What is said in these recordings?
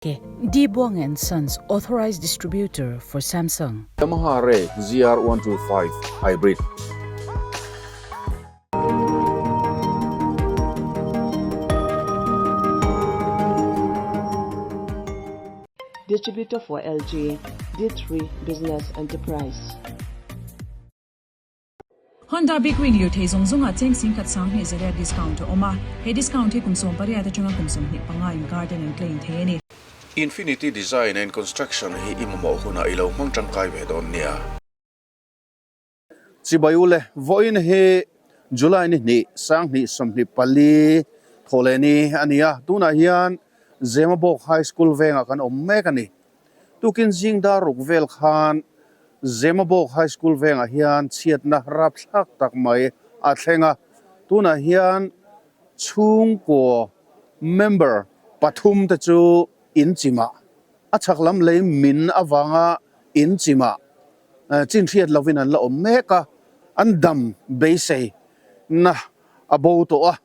Ke D Buang and Sons Authorized Distributor for Samsung. Yamaha Ray ZR 125 Hybrid. Distributor for LG, D3 Business Enterprise. Honda Big Wing lirthei zawng zawngah cheng singkhat 20 zaria discount a awm a, he discount hi kum 18 atanga kum 25 inkar ten an claim thei a ni. Infinity Design and Construction hi i mamawh hunah i lo hmang tangkai ve dawn nia. Chibai u le, vawiin hi July ni hnih, 2024 thawh leh ni a ni a, tunah hian Zemabawk High School vengah kan awm mek a ni. Tukin zing dar ruk vel khan Zemabawk High School vengah hian chhiatna rapthlak tak mai a thleng a, tunah hian chhungkaw member pathum te chu in chimah a chhak lam lei min avanga in chimah chin hriat lovin an la awm mek a, an dam beisei na a bo tawh a.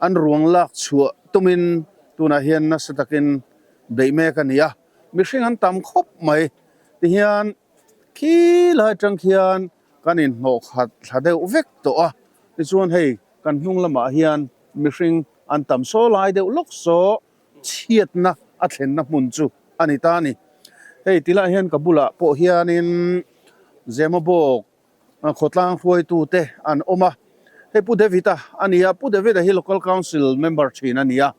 An ruang lak chhuah tumin tunah hian nasa takin beih mek a ni a, mihring an tam khawp mai. Tihian khi lai atang khian kan inhnawh khat thla deuh vek tawh a, tichuan hei kan hnung lamah hian mihring an tam saw lai deuh lawk saw chhiatna a thlenna hmun chu a ni ta a ni. Hei tilai hian ka bulah pawh hianin Zemabawk Khawtlang hruaitute an awm a, hei Pu David-a a ni a, Pu David-a hi Local Council member thin a ni a,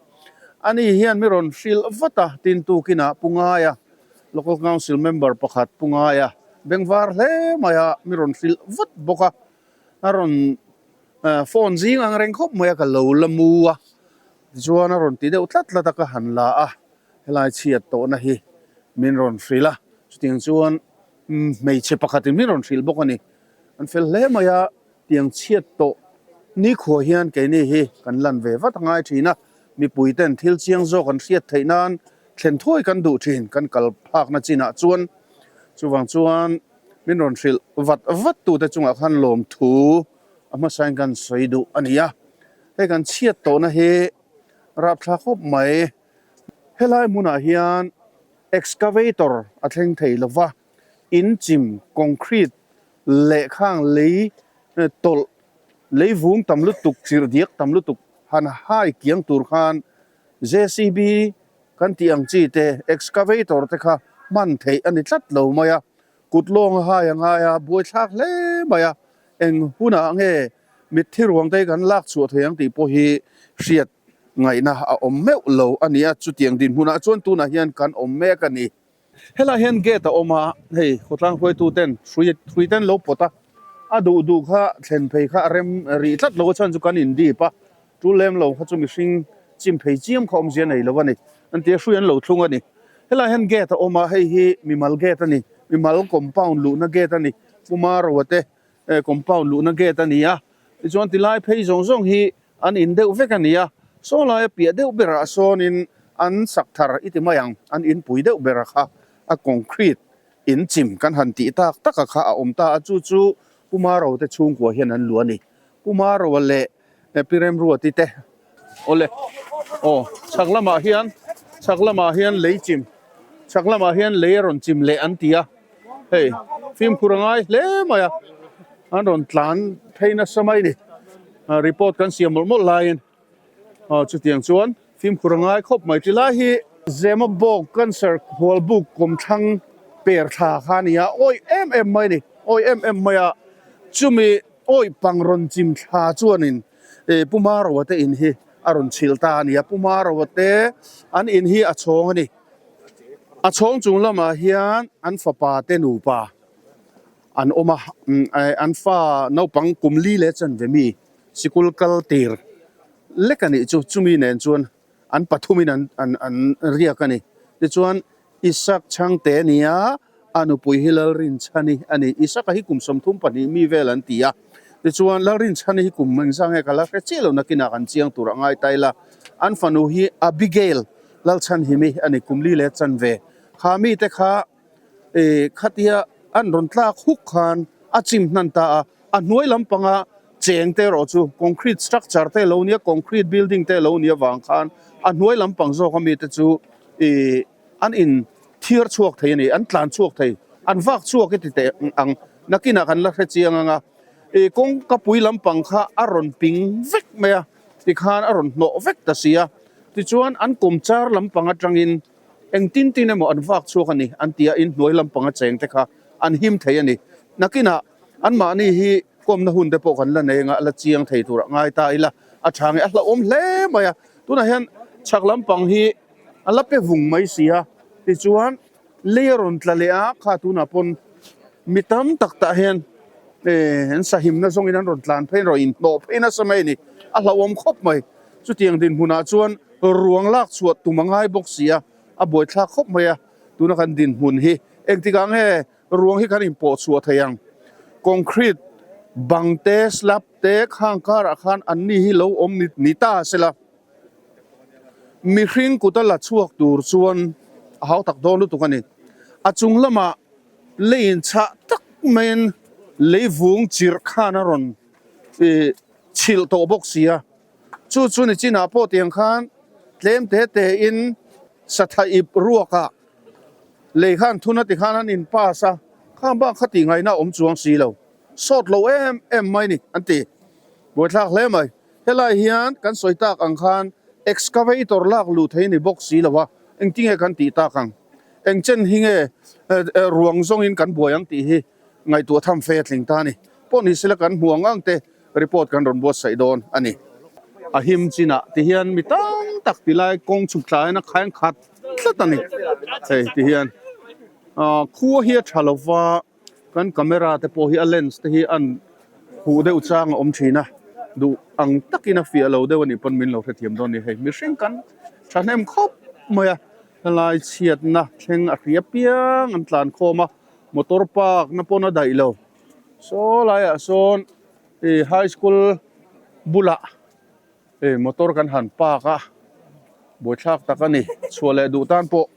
ani hian mi rawn hrilh vat a, tin tukinah Pu Ngaia, Local Council member pakhat Pu Ngaia bengvar hle mai a, mi rawn hrilh vat bawk a, a rawn phone zing ang reng khawp mai a, ka lo la mu a, tichuan a rawn ti deuh tlat tlat a, ka han la a, helai chhiat tawhna hi min rawn hrilh a, chutiang chuan Hmeichhe pakhatin min rawn hrilh bawk a ni. An fel hle mai a, tiang chhiat tawh nikhua hian keini hi kan lan ve vat a ngai thin a, mipui ten thil chiang zawk an hriat theih nan thlen thuai kan duh thin, kan kal phakna chinah chuan. Chuvang chuan min rawn hrilh vat vat tute chungah khan lawmthu a hmasain kan sawi duh a ni a. Hei kan chhiat tawhna hi rapthlak khawp mai. Helai hmunah hian Excavator a thleng thei lo va, in chim, concrete, leh khang lei tawlh, lei vung tam lutuk, chirh diak tam lutuk han hai kiang tur khan JCB kan tih ang chi te, excavator te kha hman theih a ni tlat lo mai a, kut lawng a hai a ngai a, buaithlak hle mai a, eng hunah nge mitthi ruang te hi kan lak chhuah thei ang tih pawh hi hriat Ngaihna a awm meuh lo a ni a, chutiang dinhmunah chuan tunah hian kan awm mek a ni. Helaiah hian gate a awm a, hei khawtlang hruaitu ten hrui hrui ten lo pawt a, a duh duh kha thlen phei kha a rem rih tlat lo a chhan chu kan indip a, tul lem lo kha chu mihring chim phei chiam kha awmzia nei lo a ni. An tia hrui an lo thlung a ni. Helaiah hian gate a awm a, hei hi mimal gate a ni, mimal compound luhna gate a ni, Puma Roa te compound luhna gate a ni a, tichuan tilai phei zawng zawng hi An in deuh vek a ni a, saw laia piah deuh berah sawnin an sak thar i ti mai ang, an inpui deuh bera kha a concrete in chim kan han tih tak tak a kha a awm ta a, chu chu Pu Maro te chhungkua hian an luah a ni. Pu Maroa leh Pi Remruati te awle aw chhak lamah hian chhak lamah hian lei chim chhak lamah hian lei a rawn chim leh an ti a, hei fimkhur a ngai hle mai a, an rawn tlan phei nasa mai a ni. Report kan siam mawlh mawlh laiin chutiang chuan fimkhur a ngai khawp mai. Tilai hi Zemabawk cancer hualbuk kawmthlang per thla kha a ni a, awih em em mai a ni, awih em em mai a, chumi awih pang rawn chim thla chuanin Pu Maroa te in hi a rawn chhilh ta a ni a, Pu Maroa te an in hi a chhawng a ni. A chhawng chung lamah hian an fapa te nupa An awm a, an fa naupang kum li leh chanve mi sikul kal tir lek a nih chu, chumi nen chuan an pathumin an an an riak a ni. Tichuan Isak Chhangte a ni a, a nupui hi Lalrinchhani a ni. Isaka hi kum 32 mi vel an ti a, tichuan Lalrinchhani hi kum engzah nge ka la hre chiah lo nakinah kan chiang tur a ngai ta ila. An fanu hi Abigail Lalchhanhimi a ni, kum li leh chanve. Kha mite kha Ih khatia an rawn tlak huk khan a chim hnan ta a, a hnuai lampanga cheng te erawh chu concrete structure te lo nia, concrete building te lo nia vang khan a hnuai lampang zawk ami te chu ih an in thiar chhuak thei a ni, an tlan chhuak thei, an vak chhuak i ti teh ang, nakinah kan la hre chiang ang a, ih kawngka pui lampang kha a rawn ping vek mai a, tikhan a rawn hnawh vek ta si a, tichuan an kawmchar lampang atangin engtin tin emaw an vak chhuak a ni an ti a, inhnuai lampang a cheng te kha an him thei a ni, nakinah anmahni hi kawmna hun te pawh kan la nei anga la chiang thei turah ngai ta ila a tha nge a hlauhawm hle mai a, tunah hian chhak lampang hi a la pe vung mai si a, tichuan lei a rawn tla leh a, kha tunah pawn mi tam tak tah hian eh an sahimna zawngin an rawn tlan phei an rawn inhnawh phei nasa mai a ni, a hlauhawm khawp mai, chutiang dinhmunah chuan ruang lak chhuah tum a ngai bawk si a, a buaithlak khawp mai a, tuna kan dinhmun hi engtikah nge Ruang hi kan inpawh chhuah thei ang. Concrete bang te, slab te khang karah khan an ni hi lo awm ni ta se la. Mihring kuta la chhuak tur chuan a hau tak dawn lutuk a ni. A chung lamah lei inchhah tak maiin lei vung chirh khan a rawn chhilh tawh bawk si a. Chu chu ni chinah pawh tiang khan tlem te tein satha ip ruakah Lei khan thuna ti khan an in pass a, khang bak kha tih ngaihna a awm chuang si lo, sawt lo em em mai ni an ti. Buaithlak hle mai. Helai hian kan sawi tak ang khan excavator lak luh thei ni bawk si lo a, engtinge kan tih tak ang? Eng chen hi nge ruang zawngin kan buai ang tih hi ngaihtuah tham fe a tling ta a ni. Pawh ni sela kan hmu ang ang te report kan rawn buatsaih dawn a ni. A him chinah ti hian mi tam tak ti lai kawng chhuk thlaiin a khain khat tlat a ni. Hei ti hian ah khua hi a tha lo va, kan camera te pawh hi a lens te hi an huh deuh chang a awm thin a, duh ang takin a fiah lo deuh a nih pawn min lo hrethiam dawn a ni. Hei mihring kan thahnem khawp mai a, helai chhiatna thleng a hria piang an tlan khawm a, motor park na pawn a daih lo. Saw laiah sawn ih high school bulah ih motor kan han park a buaithlak tak a ni chhuah leh duh tan pawh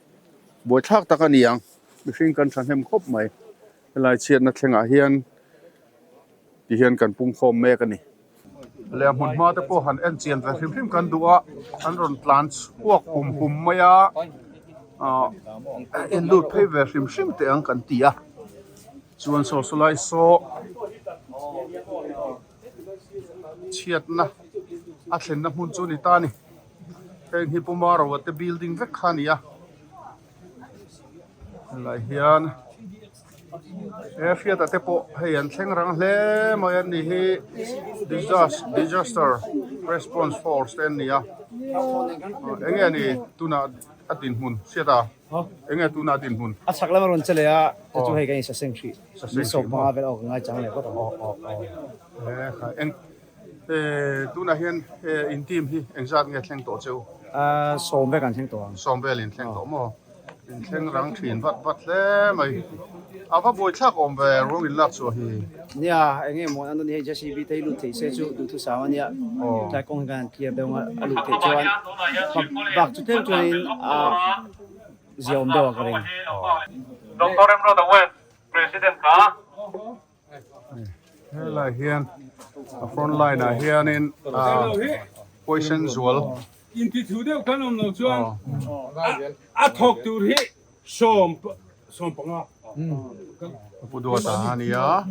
buaithlak tak a ni ang mihring kan thahnem khawp mai helai chhiatna thlengah hian ti hian kan pungkhawm mek a ni. Leh a hmun hma te pawh han en chian ve hrim hrim kan duh a an rawn tlan chhuak hum hum mai a ah en lut phei ve hrim hrim teh ang kan ti a. Chuan saw saw lai saw chhiatna a thlenna hmun chu a ni ta a ni. Heng hi Puma Roa te building vek kha a ni a. Helai hian he hriata te pawh hei an thleng rang hle mai a ni hi disaster response force te an ni a. Eng nge ni tunah a dinhmun hriata? Enge tuna dinhmun? A chhak lam a rawn che leh a, chu chu hei kan in saseng hrih. Ni sawm panga vel awk a ngai chang leh phawt ang. Aw aw aw. He kha eng tunah hian in team hi engzat nge thleng tawh cheu? Sawm vel kan thleng tawh ang. Sawm vel in thleng tawh maw? In thleng rang thin vat vat hle mai. A va buaithlak awm ve ruang in lak chhuah hi. Nia, enge maw an hei JCB te hi lut thei se chu duhthusam a nia. Tlai kawng hi kan han clear deuh a, a luh theih chuan bak chu tlem chuanin a ziaawm deuh a ka ring. Doctor Remruata West, President kha. Helai hian a front line ah hianin poison zual. Intithu deuh kan awm lo chuan a thawk tur hi 15. Pu Duata a nia.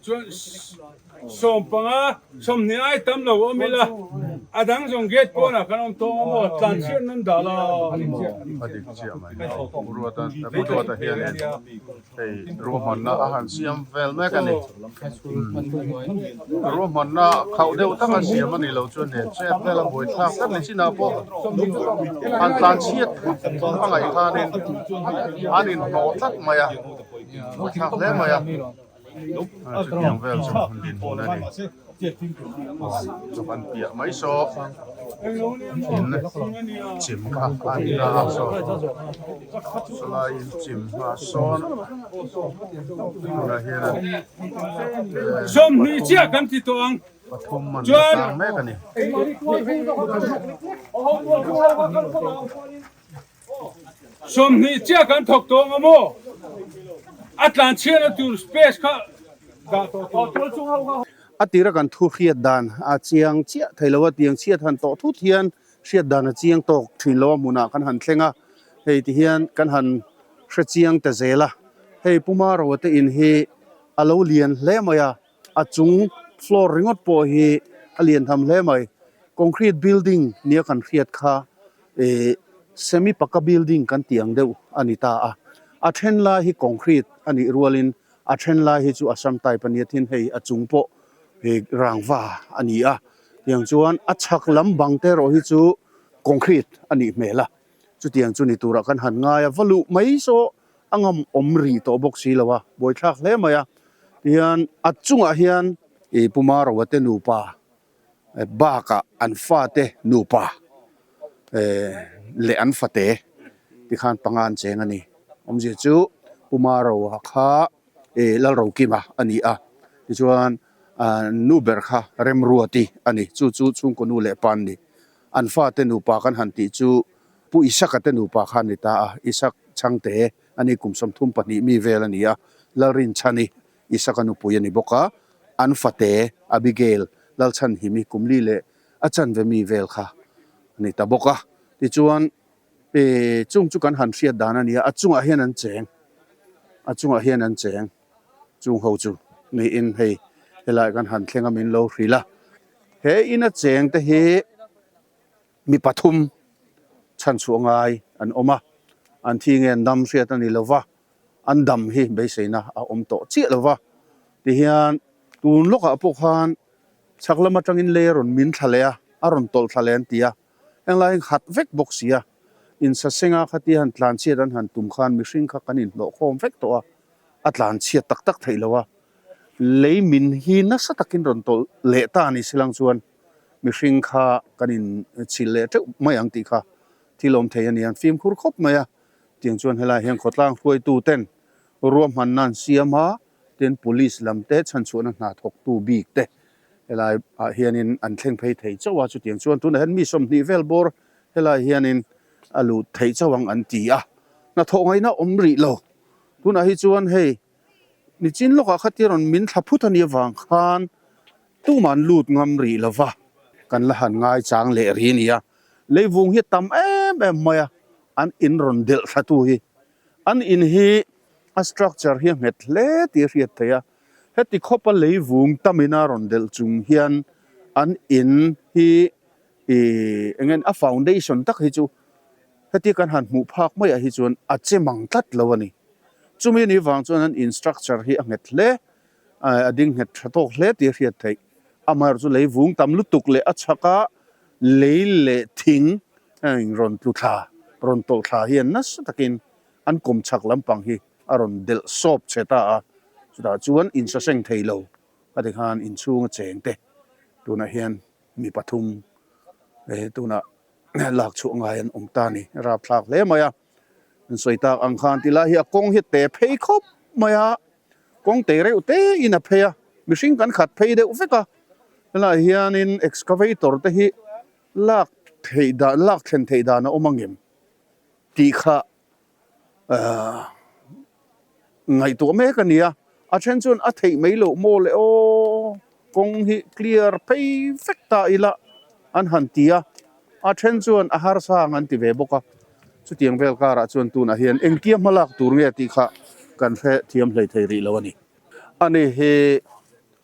Chuan 15, 20 ai tam lo awm ila, a dang zawng gate pawnah kan awm tawng a maw, tlan chhiat nan dah la. A dik chiah mai. Pu Ruata, Pu Duata hianin hei ruahmanna a han siam vel mek a ni. Ruahmanna khauh deuh taka siam a nih loh chuan he chet vel a buaithlak tlat ni chinah pawh han tlan chhiat thut a ngaih khanin an inhnawh tlat mai a, buaithlak hle mai a. Chutiang vel chu an dinhmun a ni. Chu kan piah mai saw in chim kha a ni ta a saw sawlai in chim hma sawn tunah hian 20 chiah kan ti tawh ang pathum an la tlang mek a ni. 20 chiah kan thawk tawh ang a maw? A tlan chhiatna tur space kha dah tawh tur. A tira kan thu hriat dan a chiang chiah thei lo a, tiang chhiat han tawh thut hian hriat dan a chiang tawk thin lo a hmunah kan han thleng a, hei ti hian kan han hre chiang ta zel a. Hei Puma Roa te in hi a lo lian hle mai a, a chung floor ringawt pawh hi a lian tham hle mai. Concrete building nia kan hriat kha ih semi paka building kan tih ang deuh a ni ta a, a then lai hi concrete a nih rualin A then lai hi chu Assam type a nia thin hei a chung pawh ih rangva a ni a tiang chuan a chhak lam bang te erawh hi chu concrete a nih hmel a chutiang chu ni turah kan han ngai a va luh mai saw a ngam awm rih tawh bawk si lo a buaithlak hle mai a tihian a chungah hian ih Puma Roa te nupa bakah an fate nupa leh an fate tikhan panga an cheng a ni. Awmzia chu Puma Roa kha Lalrokima a ni a, tichuan nu ber kha Remruati a ni. Chu chu chhungkaw nu leh pa an ni. An fate nupa kan han tih chu Pu Isaka te nupa kha a ni ta a, Isak Chhangte a ni kum 32 mi vel a ni a, Lalrinchhani Isaka nupui a ni bawk a, an fate Abigail Lalchhanhimi kumli leh a chanve mi vel kha a ni ta bawk a. Tichuan, chung chu kan han hriat dan a ni a, a chungah hian an cheng, a chungah hian an cheng chung ho chu niin hei helai kan han thleng a min lo hrilh a. He ina cheng te hi mi pathum chhanchhuah ngai an awm a, an thi nge an dam hriat a ni lo va. an dam hi beiseina a awm tawh chiah lo va, tihian tun lawkah pawh khan chhak lam atangin lei a rawn min thla leh a, a rawn tawlh thla leh an ti a, henglai hi khat vek bawk si a, insasenga khatia han tlanchhiat an han tum khan mihring kha kan inhlawhkhawm vek tawh a, a tlanchhiat tak tak theih lo a, lei min hi nasa takin rawn tawlh leh ta ni silang chuan mihring kha kan inchhilh leh teuh mai ang tih kha thil awm thei a ni, an fimkhur khawp mai a. Tiang chuan helai hian khawtlang hruaitu ten ruahmanna an siam a, tin police lam te chhanchhuahna hna thawktu bik te helai ah hianin an thleng phei thei chauh a, chutiang chuan tunah hian mi 20 vel bawr helai hianin a lut thei chauh ang an ti a, hnathawh ngaihna awm rih lo. Tunah hi chuan hei nichin lawkah khatia rawn min thla phut a nih avang khan tuman lut ngam rih lo va, kan la han ngaichang leh rih a ni a, leivung hi a tam em em mai a. An in rawn delh thla tu hi an in hi a structure hi a nghet hle tih a hriat theih a, heti khawpa leivung tamina rawn delh chung hian an in hi ih eng nge a foundation tak hi chu heti kan han hmuh phak maiah hi chuan a che mang tlat lo a ni. Chumi anih vang chuan an in structure hi a nghet hle a ding nghet tha tawk hle tih a hriat theih. Amaherawhchu chu leivung tam lutuk leh a chhaka lei leh thing heng rawn tlu thla, rawn tawlh thla hian nasa takin an kawm chhak lampang hi a rawn delh sawp che ta a, chutah chuan insaseng thei lo a ti khan inchhunga cheng te tunah hian mi pathum tunah lak chhuah ngai an awm ta a ni, rapthlak hle mai a, an sawi tak ang khan ti lai hi a kawng hi a te phei khawp mai a, kawng te reuh te in a phei a, mihring kan khat phei deuh vek a, helaiah hianin excavator te hi lak theih dan lak thlen theih dan a awm angem tih kha ahh ngaihtuah mek a ni a, a then chuan a theih mai loh maw le aw kawng hi clear phei vek ta ila an han ti a, a then chuan a harsa ang an ti ve bawk a, chutiang vel karah chuan tunah hian engtia hma lak tur nge tih kha kan hre thiam hlei thei rih lo a ni. Ani hi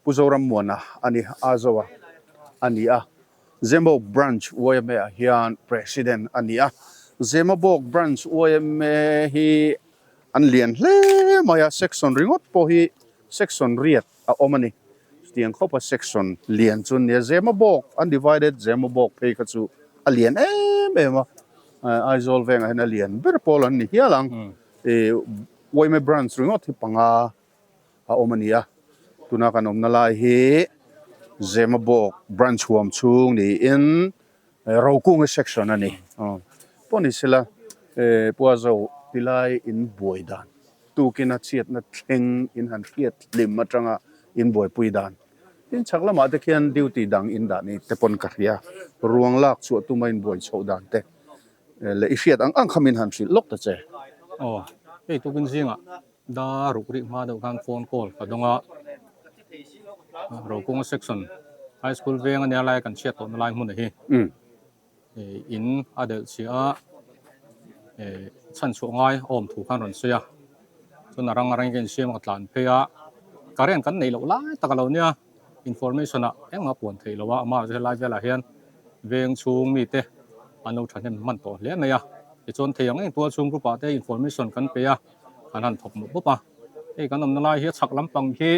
Pu Zorammuana a ni a zo a a ni a. Zemabawk Branch yma ah hian President a ni a. Zemabawk Branch yma hi an lian hle mai a, section ringawt pawh hi section riat a awm a ni. Chutiang khawpa section lian chu an ni a. Zemabawk Undivided Zemabawk phei kha chu a lian em em a, Aizawl vengah hian a lian ber pawl an ni hial ang. Yma Branch ringawt hi panga a awm a ni a, tuna kan awmna lai hi Zemabawk branch huam chhung niin Rokunga section a ni. Pawh ni sela Puazo tilai in buai dan tukin a chhiatna thleng in han hriat hlim atanga in buaipui dan tin chhak lamah te khian duty dang in dah ni te pawn ka hria ruang lak chhuah tuma in buai chhoh dan te leh i hriat ang ang kha min han hrilh lawk ta che. Aw hei tukin zingah Dar ruk rih hma deuh khan phone call ka dawng a. Rokunga section high school veng ania lai kan chhiat tawhna lai hmun a hi in a delh chhiah a chhan chhuah ngai a awm thu khan rawn sawi a chuan a rang a rang in ka insiam a ka tlan phei a current kan neih loh lai tak a lo nia information ah engmah a puan theih loh a amah chu helai velah hian veng chhung mite an lo thahnem hman tawh hle mai a tichuan thei ang eng tual chhung group ah te information kan pe a kan han thawk mawp mawp a hei kan awmna lai hi a chhak lampang hi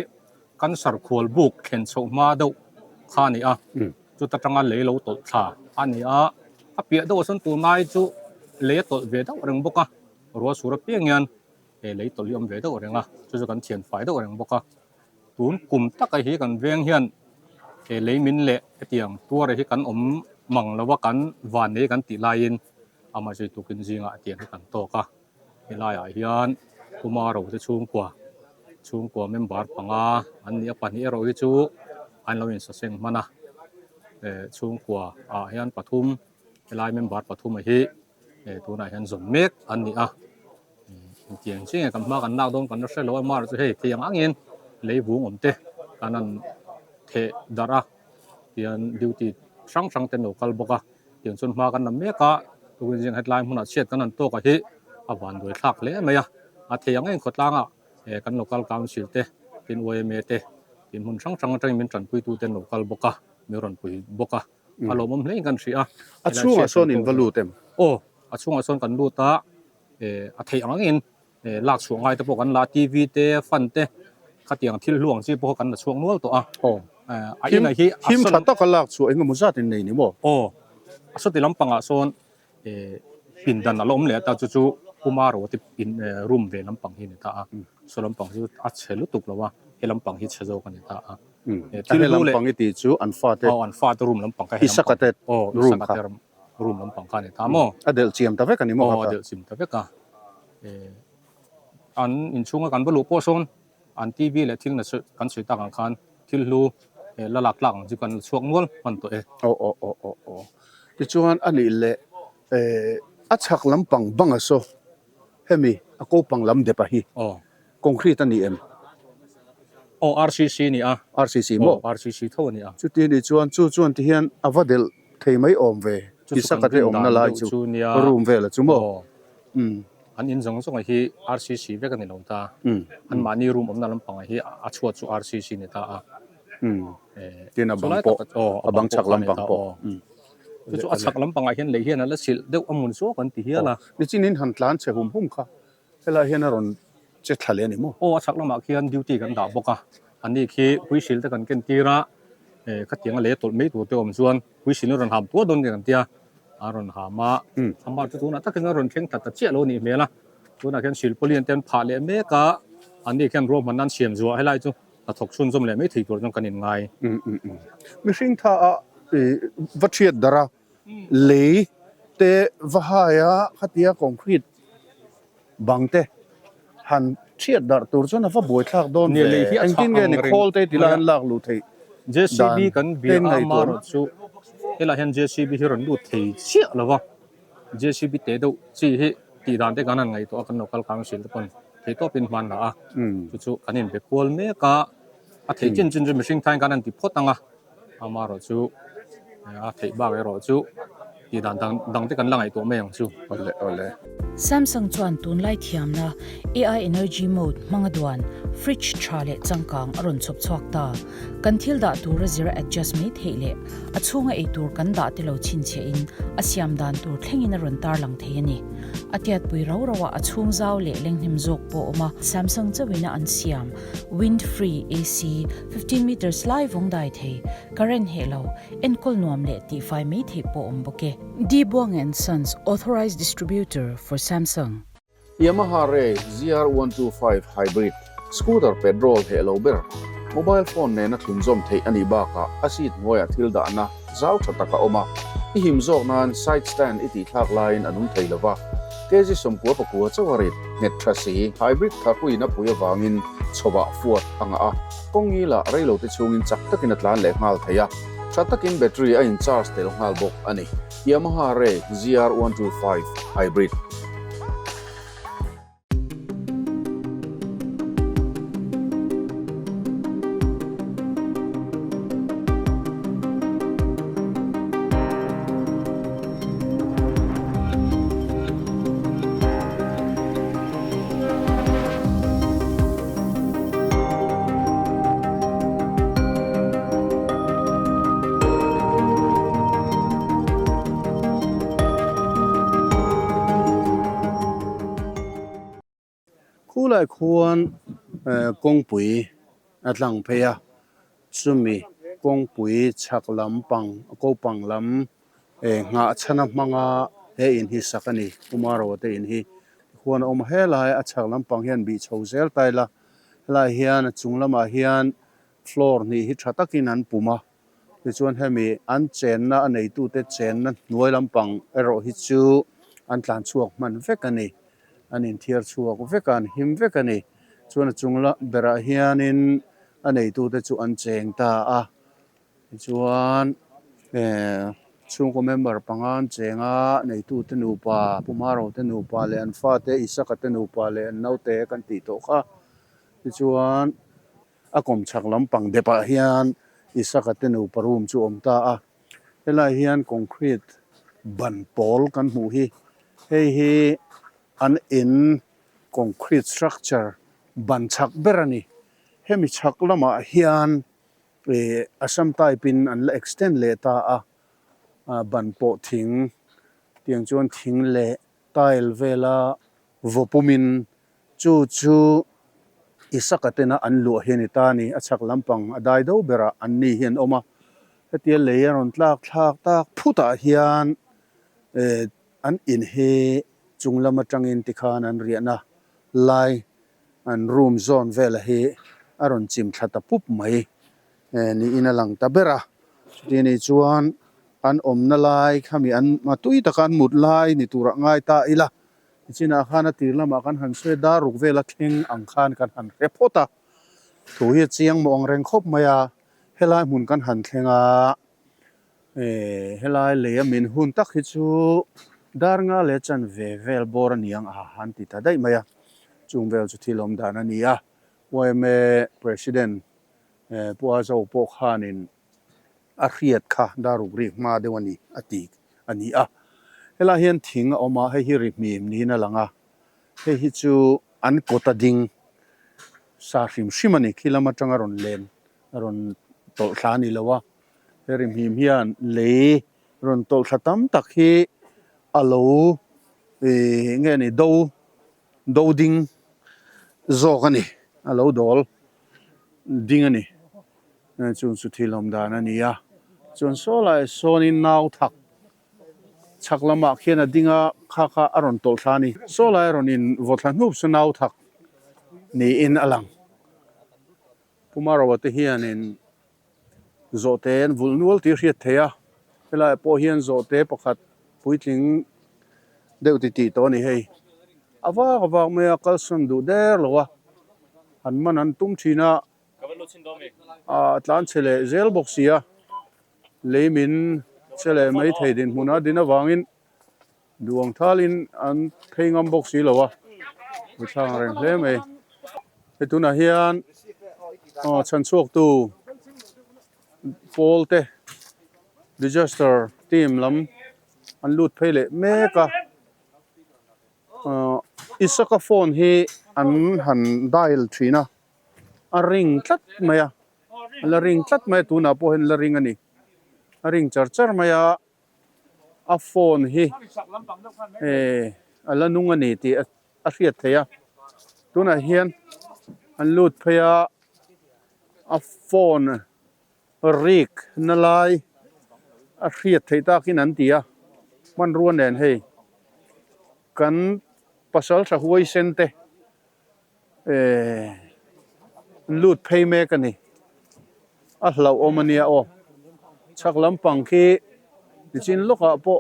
Cancer khual buk thlen chhoh hma deuh kha a ni a, chuta tanga lei lo tawlh thla a ni a, a piah deuhah chuan tunlai chu lei a tawlh ve deuh reng bawk a, ruah sur apiang hian he lei tawlh hi a awm ve deuh reng a, chu chu kan thian fai deuh reng bawk a, tun kum taka hi kan veng hian he lei min leh hetiang tuar hi kan awm mang lo a, kan van nei kan tih laiin amah zui tukin zingah hetiang hi kan tawk a. Helaiah hian Puma Rote chhungkua, chhungkua member panga an ni a, pahnih erawh hi chu an lo insaseng hman a, eh chhungkua ah hian pathum helai member pathum a hi eh tunah hian zawm mek an ni a, engtiang chiah nge kan hma kan lak dawn kan la hre lo a, amaherawh chu hei thei ang angin lei vung awm te kan han theh darh a, tian duty hrang hrang te an lo kal bawk a. Tiang chuan hma kan la mek a, tukin zing hetlai hmunah chhiat kan han tawk a hi a van duai thlak hle mai a, a thei ang eng khawtlangah eh kan local council te tin yma te tin hmun hrang hrang atangin min tanpuitu te an lo kal bawk a, min rawn pui bawk a, a lawmawm hle in kan hria a. A chhungah sawn in va lut em? Aw, a chhungah sawn kan lut a, eh a theih ang angin eh lak chhuah ngai te pawh kan la a, TV te, fan te khatiang thil hlu ang chi pawh kha kan la chhuak nual tawh a. Aw. Eh a inah hi a Him tha taka lak chhuah engemaw zat in nei ni maw? Aw. A sawti lampangah sawn eh pindan a la awm leh ta chu chu Puma ro te pin eh room ve lampang hi a ni ta a. Saw lampang chu a chhe lutuk lo a, he lampang hi chhe zawk a ni ta a. Eh thil hlu leh. He lampang i tih chu an fate. Aw an fate room lampang kha he lampang. Isaka te room kha. Aw Isaka te room lampang kha a ni ta maw? A delh chiam ta vek a ni maw kha? Aw a delh chim ta vek a. An inchhunga kan va luh pawh sawn an TV leh thil na kan sawi tak ang khan thil hlu la lak tlak ang chu kan la chhuak nual hman tawh e. Aw aw aw aw aw tichuan a nih leh a chhak lampang banga saw hemi a kopang lam dep a hi concrete a ni em? Aw RCC a ni a. RCC maw? Aw RCC tho a ni a. Chuti a nih chuan chu chuan ti hian a va delh thei mai awm ve Isaka te awmna lai chu room vel a chu maw? An in zawng zawng hi RCC vek a ni lo ta. An mahni room awmna lampangah hi a chhuat chu RCC a ni ta a. Tin a bang pawh a bang chhak lampang pawh. Chu chu a chhak lampangah hian lei hian a la silh deuh a mun suak an ti hial a. Nichin in han tlan che hum hum kha helai hian a rawn che thla leh a ni maw? Aw a chhak lamah khian duty kan dah bawk a. Ani khi puisil te kan ken tir a, khatiang a lei a tawlh mai tur te awm chuan puisil a rawn ham tuar dawn nge kan tia. A rawn ham a, amah chu tunah takin a rawn thleng ta ta chiah lo a nih hmel a, tunah khian silpawlin te an phah leh mek a, anni khian ruahmanna an siam zuah helai chu hnathawk chhunzawm leh mai thei tur chuan kan inngai. Mihring tha a va thiat darh a, lei te va hai a, khatia concrete bang te han thiat darh tur chuan a va buaithlak dawn ve, engtin nge ni khawl te ti lai an lak luh theih JCB kan bia a amarawh chu helaiah hian JCB hi rawn lut thei chiah lo va, JCB teh deuh chi hi tih dan te kan han ngaihtuah a kan local council te pawn thei tawpin hman la a, chu chu kan inbe kual mek a, a theih chin chin chu mihring thain kan han ti phawt ang a. Amaherawh chu a theih bak erawh chu tih dan dang dang te kan la ngaihtuah mai ang chu. Awle awle. Samsung chuan tunlai thiamna AI Energy Mode hmanga duan fridge tha leh changkang a rawn chhawp chhuak ta. Kan thil dah tura zira adjust mai theih leh a chhunga ei tur kan dah te lo chhinchhiahin a siam dan tur thlengin a rawn tarlang thei a ni. A tiatpui rau rauah a chhung zau leh lenghnem zawk pawh a awm a. Samsung chauhina an siam Wind free AC 15 meters lai vawng dai thei, current heh lo, enkawl nuam leh tihfai mai theih pawh awm bawk e. D Buang and Sons Authorized Distributor for Samsung. Yamaha Ray ZR125 Hybrid Scooter petrol heh lo ber, mobile phone nena thlunzawm theih a nih bakah a seat hnuaiah thil dahna zau tha tak a awm a, i him zawk nan side stand i tihthlak laiin a nung thei lova. Kg 99 chauh a rit nghet tha si, hybrid tharpuiin a pui avangin chhawah fuat a ngah a, kawng ngila reilo te chhungin chak takin a tlan leh nghal thei a, tha takin battery a in charge tel nghal bawk a ni. Yamaha Ray ZR125 Hybrid. Khulai khuan kawngpui a tlang phei a, chumi kawngpui chhak lampang kopang lam nghah chhana hmanga he in hi sak a ni. Pumaro te in hi khuan a awm a, helai a chhak lampang hian bih chho zel ta ila, helai hian a chung lamah hian floor hnih hi tha takin an pum a. Tichuan hemi an chenna a neitute chenna hnuai lampang erawh hi chu an tlan chhuak hman vek a ni. An inthiar chhuak vek a, an him vek a ni. Chuan a chung berah hianin a neitute chu an cheng ta a. Tichuan chhungkaw member panga an cheng a, neitute nupa, Pu Maro te nupa leh an fate, Isaka te nupa leh an naute kan tih tawh kha. Tichuan. A kawmchhak lampang depah hian Isaka te nupa room chu a awm ta a, helai hian concrete ban pawl kan hmuh hi, hei hi an in concrete structure ban chhak ber a ni. Hemi chhak lamah hian ih Assam type in an la extend leh ta a, ban pawh thing tiang chuan thing leh tile vela vaw pumin Chu chu Isaka tena an luah hi a ni ta a ni. A chhak lampang a dai do berah an ni hi an awm a. Hetia lei a rawn tlak thlak tak phutah hian an in hi chung lam atangin tikhan an riahna lai an room zawn vela hi a rawn chim thla ta pup mai niin a lang ta ber a. Chuti anih chuan an awmna lai khami an tui taka an mut lai ni turah ngai ta ila. Nichinah khan a tir lamah kan han sawi dar ruk vela thleng ang khan kan han hre phawt a, thu hi a chiang mawh ang reng khawp mai a, helai hmun kan han thleng a, eh helai lei a min hun tak hi chu dar nga leh chan ve vel bawr a ni ang a han ti ta daih mai a, chung vel chu thil awm dan a ni a, yma President Pu Azo pawh khanin a hriat kha dar ruk rik hma deuh a ni a ti a ni a. Helai hian thing a awm a, hei hi ri hmim niin a lang a, hei hi chu an kawta ding sa hrim hrim a ni, khi lam atanga rawn len a rawn tawlh thla a ni lo a, he ri hmim hian lei rawn tawlh thla tam tak hi a lo ih nge ni do do ding zawk a ni, a lo dawl ding a ni. Chung chu thil awm dan a ni a, chuan saw lai sawnin nau thak chhak lamah khian a ding a, kha kha a rawn tawlh thla a ni. Saw lai a rawn in vaw thla hnup chu nau thak niin a lang. Pu Maroa te hianin zawhte an vulh nual tih a hriat theih a, helaiah pawh hian zawhte pakhat puitling deuh titih tawh a ni hei. A vak a vak mai a, kalsawn duh der lo a, han man an tum thin a. A tlan chhe leh zel bawk si a, lei min che leh mai thei dinhmun a din avangin duang thalin an phei ngam bawk si lo a, a thlang reng hle mai. Hei tunah hian aw chhan chhuaktu pawl te disaster team lam an lut phei leh mek a. Isaka phone hi an han dial thin a. A ring tlat mai a, a la ring tlat mai a tunah pawh hian la ring a ni, a ring char char mai a, a phone hi eh a la nung a ni tih a hriat theih a, tunah hian an lut phei a, a phone rik na lai a hriat theih takin an ti a, hmanrua nen hei kan pasal tha huaisen te. Ehh lut phei mek a ni a hlauhawm a nia aw chhak lampang khi nichin lawkah pawh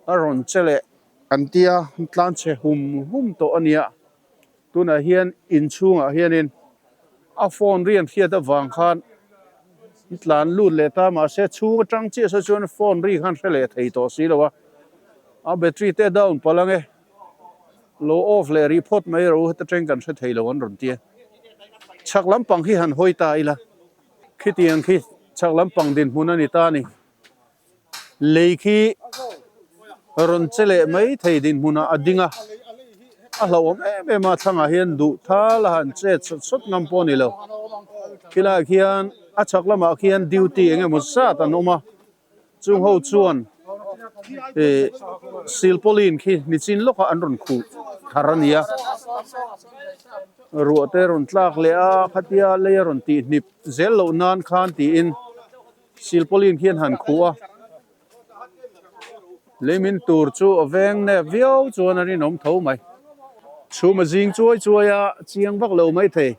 a rawn che leh an tia tlan chhe hum hum tawh a nia tunah hian inchhungah hianin a phone ri an hriat avang khan tlan lut leh ta mahse chhung atang chiah saw chuan phone ri khan hre leh thei tawh si lo a a battery te a down palh ang e. Lo off leh rih phawt mai ro heta teng kan hre thei lo an rawn ti a. Chhak lampang hi han hawi ta ila, khitiang khi chhak lampang dinhmun a ni ta a ni. Lei khi rawn che leh mai thei dinhmunah a ding a, a hlauhawm em em a, thlangah hian duh thal a han chet sawt sawt ngam pawh a ni lo. Khilaiah khian a chhak lamah khian duty eng emaw zat an awm a. Chung ho chuan ih silpauline khi nichin lawkah an rawn khuh thar a ni a. Ruah te rawn tlak leh a, khatia lei a rawn tih hnip zel loh nan khan tiin silpauline khian han khuh a. Leimin tur chu a veng nep viau chuan a rinawm tho mai. Chhum a zing chuai chuai a, chiang vak lo mai thei.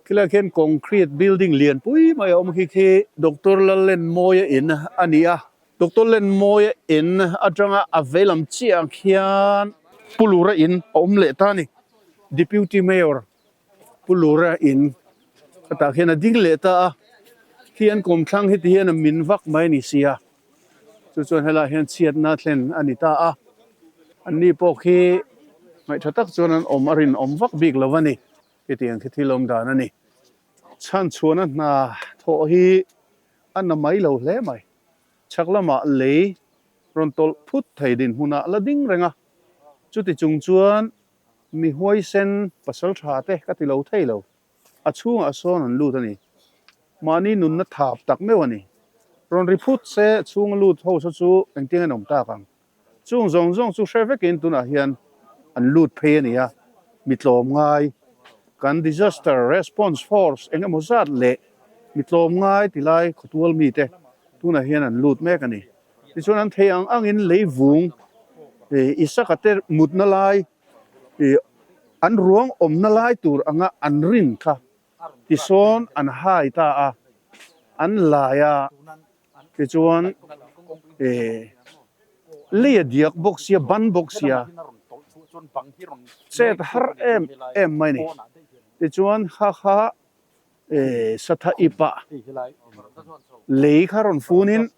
Khilaiah khian concrete building lian pui mai a awm khi khi Doctor Lallenmawia in a ni a. Doctor Lenmawia in atanga a veilam chiah khian Pu Lura in a awm leh ta a ni. Deputy Mayor Pu Lura in khatah khian a ding leh ta a, khi an kawmthlang hi ti hian a min vak mai a ni si a, chu chuan helaiah hian chhiatna thlen a ni ta a, anni pawh khi ngaihṭha tak chuan an awm a rinawm vak bik lo a ni, hetiang khi thil awm dan a ni. Chhanchhuahna hna thawh hi a na mai lo hle mai. Chhak lamah lei rawn tawlh phut thei dinhmunah la ding reng a, chuti chung chuan mi huaisen pasal tha te ka ti lo thei lo, a chhungah sawn an lut a ni. Mahni nunna thap tak meuh a ni. Rawn ri phut se chhunga lut ho saw chu engtin an awm tak ang. Chung zawng zawng chu hre vekin tunah hian an lut phei a ni a, mi tlawm ngai kan Disaster Response Force eng emaw zat leh mi tlawm ngai ti lai khawtual mite tunah hian an lut mek a ni. Tichuan an thei ang angin lei vung Isaka te mutna lai an ruang awmna lai tur anga an rin kha tisawn an hai ta a, an lai a. Tichuan eh lei a diak bawk sia ban bawk sia chet har em em mai a ni. Tichuan kha kha eh satha ipah lei kha rawn funin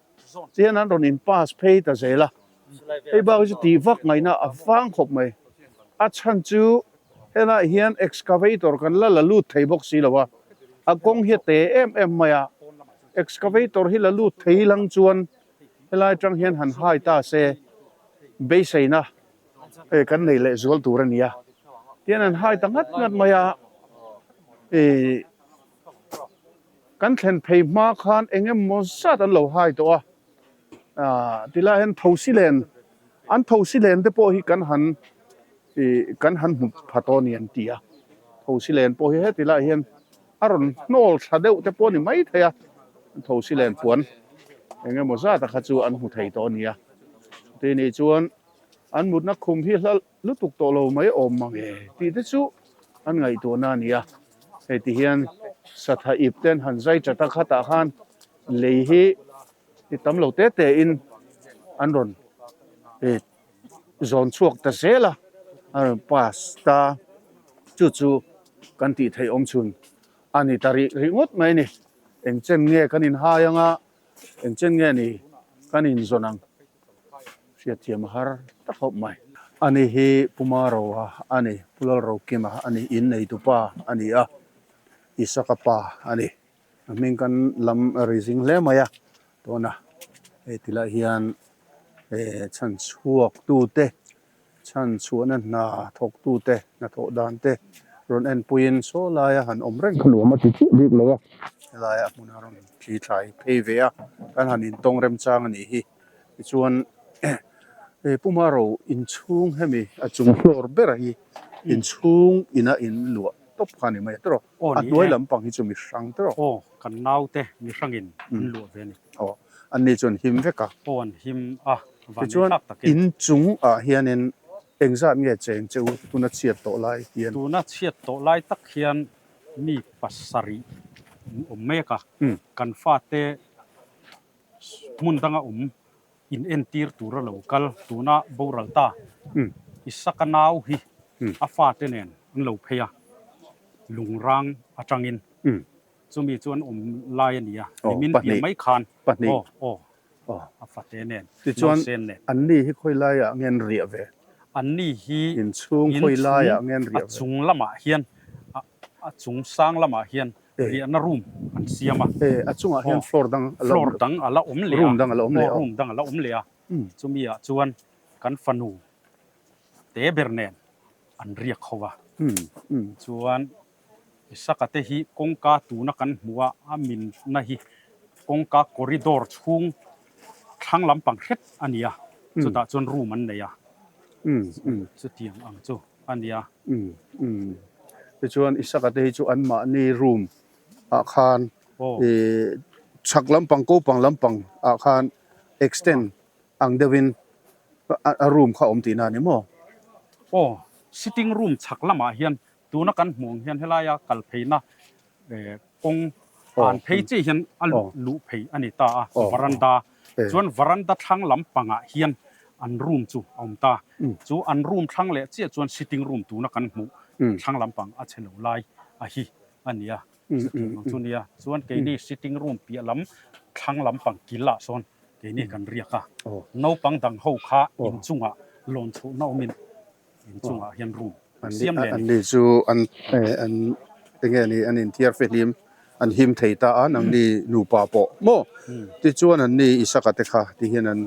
tihian an rawn in pass phei ta zel a. Hei bak hi chu tih vak ngaihna a vang khawp mai. A chhan chu helaiah hian excavator kan la la lut thei bawk si lo a, a kawng hi a te em em mai a. Excavator hi la lut thei lang chuan helai atang hian han hai ta se beiseina eh kan nei leh zual tur a ni a, tihian an hai ta ngat ngat mai a, eh kan thlen phei hma khan eng emaw zat an lo hai tawh a, ah tilai hian thosi len an thosi len te pawh hi kan han ih kan han hmu pha tawh a ni an ti a, thosi len pawh hi heti lai hian. A rawn hnawl thla deuh te pawh a ni mai thei a, thosi len puan eng emaw zat a kha chu an hmu thei tawh a nia. Chutih nih chuan an mutna khum hi hla lutuk tawh lo mai awm mang e tih te chu an ngaihtuahna a ni a. Hei ti hian satha ip te an han zai chat a khatah khan lei hi ti tam lo te te in an rawn zawn chhuak ta zel a, a rawn pass ta chu chu kan tih theih awm chhun a ni ta rih rih ngawt mai a ni. Eng chen nge kan inhai anga eng chen nge ni kan inzawn ang hriatthiam a har ta khawp mai. Ani hi Puma Roa a ni, Pu Lalrokima a ni, inneitupa a ni a, Isaka pa a ni. A hming kan lam a ri zing hle mai a tuna hei ti lai hian eh chhan chhuak tu te chhan chhuahna hna thawk tu te hnathawh dan te rawn en puiin saw laia han awm reng kha nuam a ti chiah bik lo a helai ah hmun a rawn thi thlai phei ve a kan han intawng remchang a nih hi tichuan eh puma ro inchhung hemi a chung floor ber hi inchhung ina inluah tawp kha a ni mai a tawrh. Aw A ni hnuai e. lampang hi chu mi hrang tawk. Aw, kan naute mi hrangin an luah ve a ni. Aw, an ni chuan him vek a. Aw, an him a, van Tichuan, thlak takin. in chung ah hianin engzat nge cheng che u tuna chhiat tawh lai hian? Tuna chhiat tawh lai tak hian mi pasarih an awm mek a, kan fate hmun danga awm in entir tura lo kal tuna boral ta Isaka nau hi a fate nen an lo phei a, lungrang atangin chumi chu an awm lai a ni a, nimin pian mai khan aw aw a fate nen nausen nen. Anni hi khawi laiah nge an riah ve? Anni hi inchhung khawi laiah nge an riah ve? A chung lamah hian A chung sang lamah hian riahna room an siam a. E, a chungah hian floor dang a la awm. Floor dang a la awm leh a. Room dang a la awm leh a. Aw, room dang a la awm leh a. Chumi ah chuan kan fanu te ber nen an riak ho a. Chuan Isaka te hi kawngka tuna kan hmuh a, a minna hi kawngka corridor chhung thlang lampang hret a ni a. Chutah chuan room an nei a. Chutiang ang chu. a nia. Umm umm tichuan Isaka te hi chu anmahni room ah khan ih chhak lampang kopang lampang ah khan extend ang deuhin a room kha a awm tihna a ni maw? Aw, sitting room chhak lamah hian tuna kan hmuh ang hian helaia kal pheina kawng an phei chiah hian a luh phei a ni ta a, varanda. Chuan varanda thlang lampangah hian an room chu a awm ta. Chu an room thlang leh chiah chuan sitting room tuna kan hmuh thlang lampang a chhe lo lai a hi a ni a. Chutiang ang chu nia. Chuan keini sitting room piah lam thlang lampang kil ah sawn keini kan riak a. Naupang dang ho kha inchungah lawn chhuhna awmin inchungah hian room an siam leh a ni. Anni chu an an enge ni an inthiar fehlim an him thei ta a nangni nupa pawh maw tichuan anni Isaka te kha ti hian an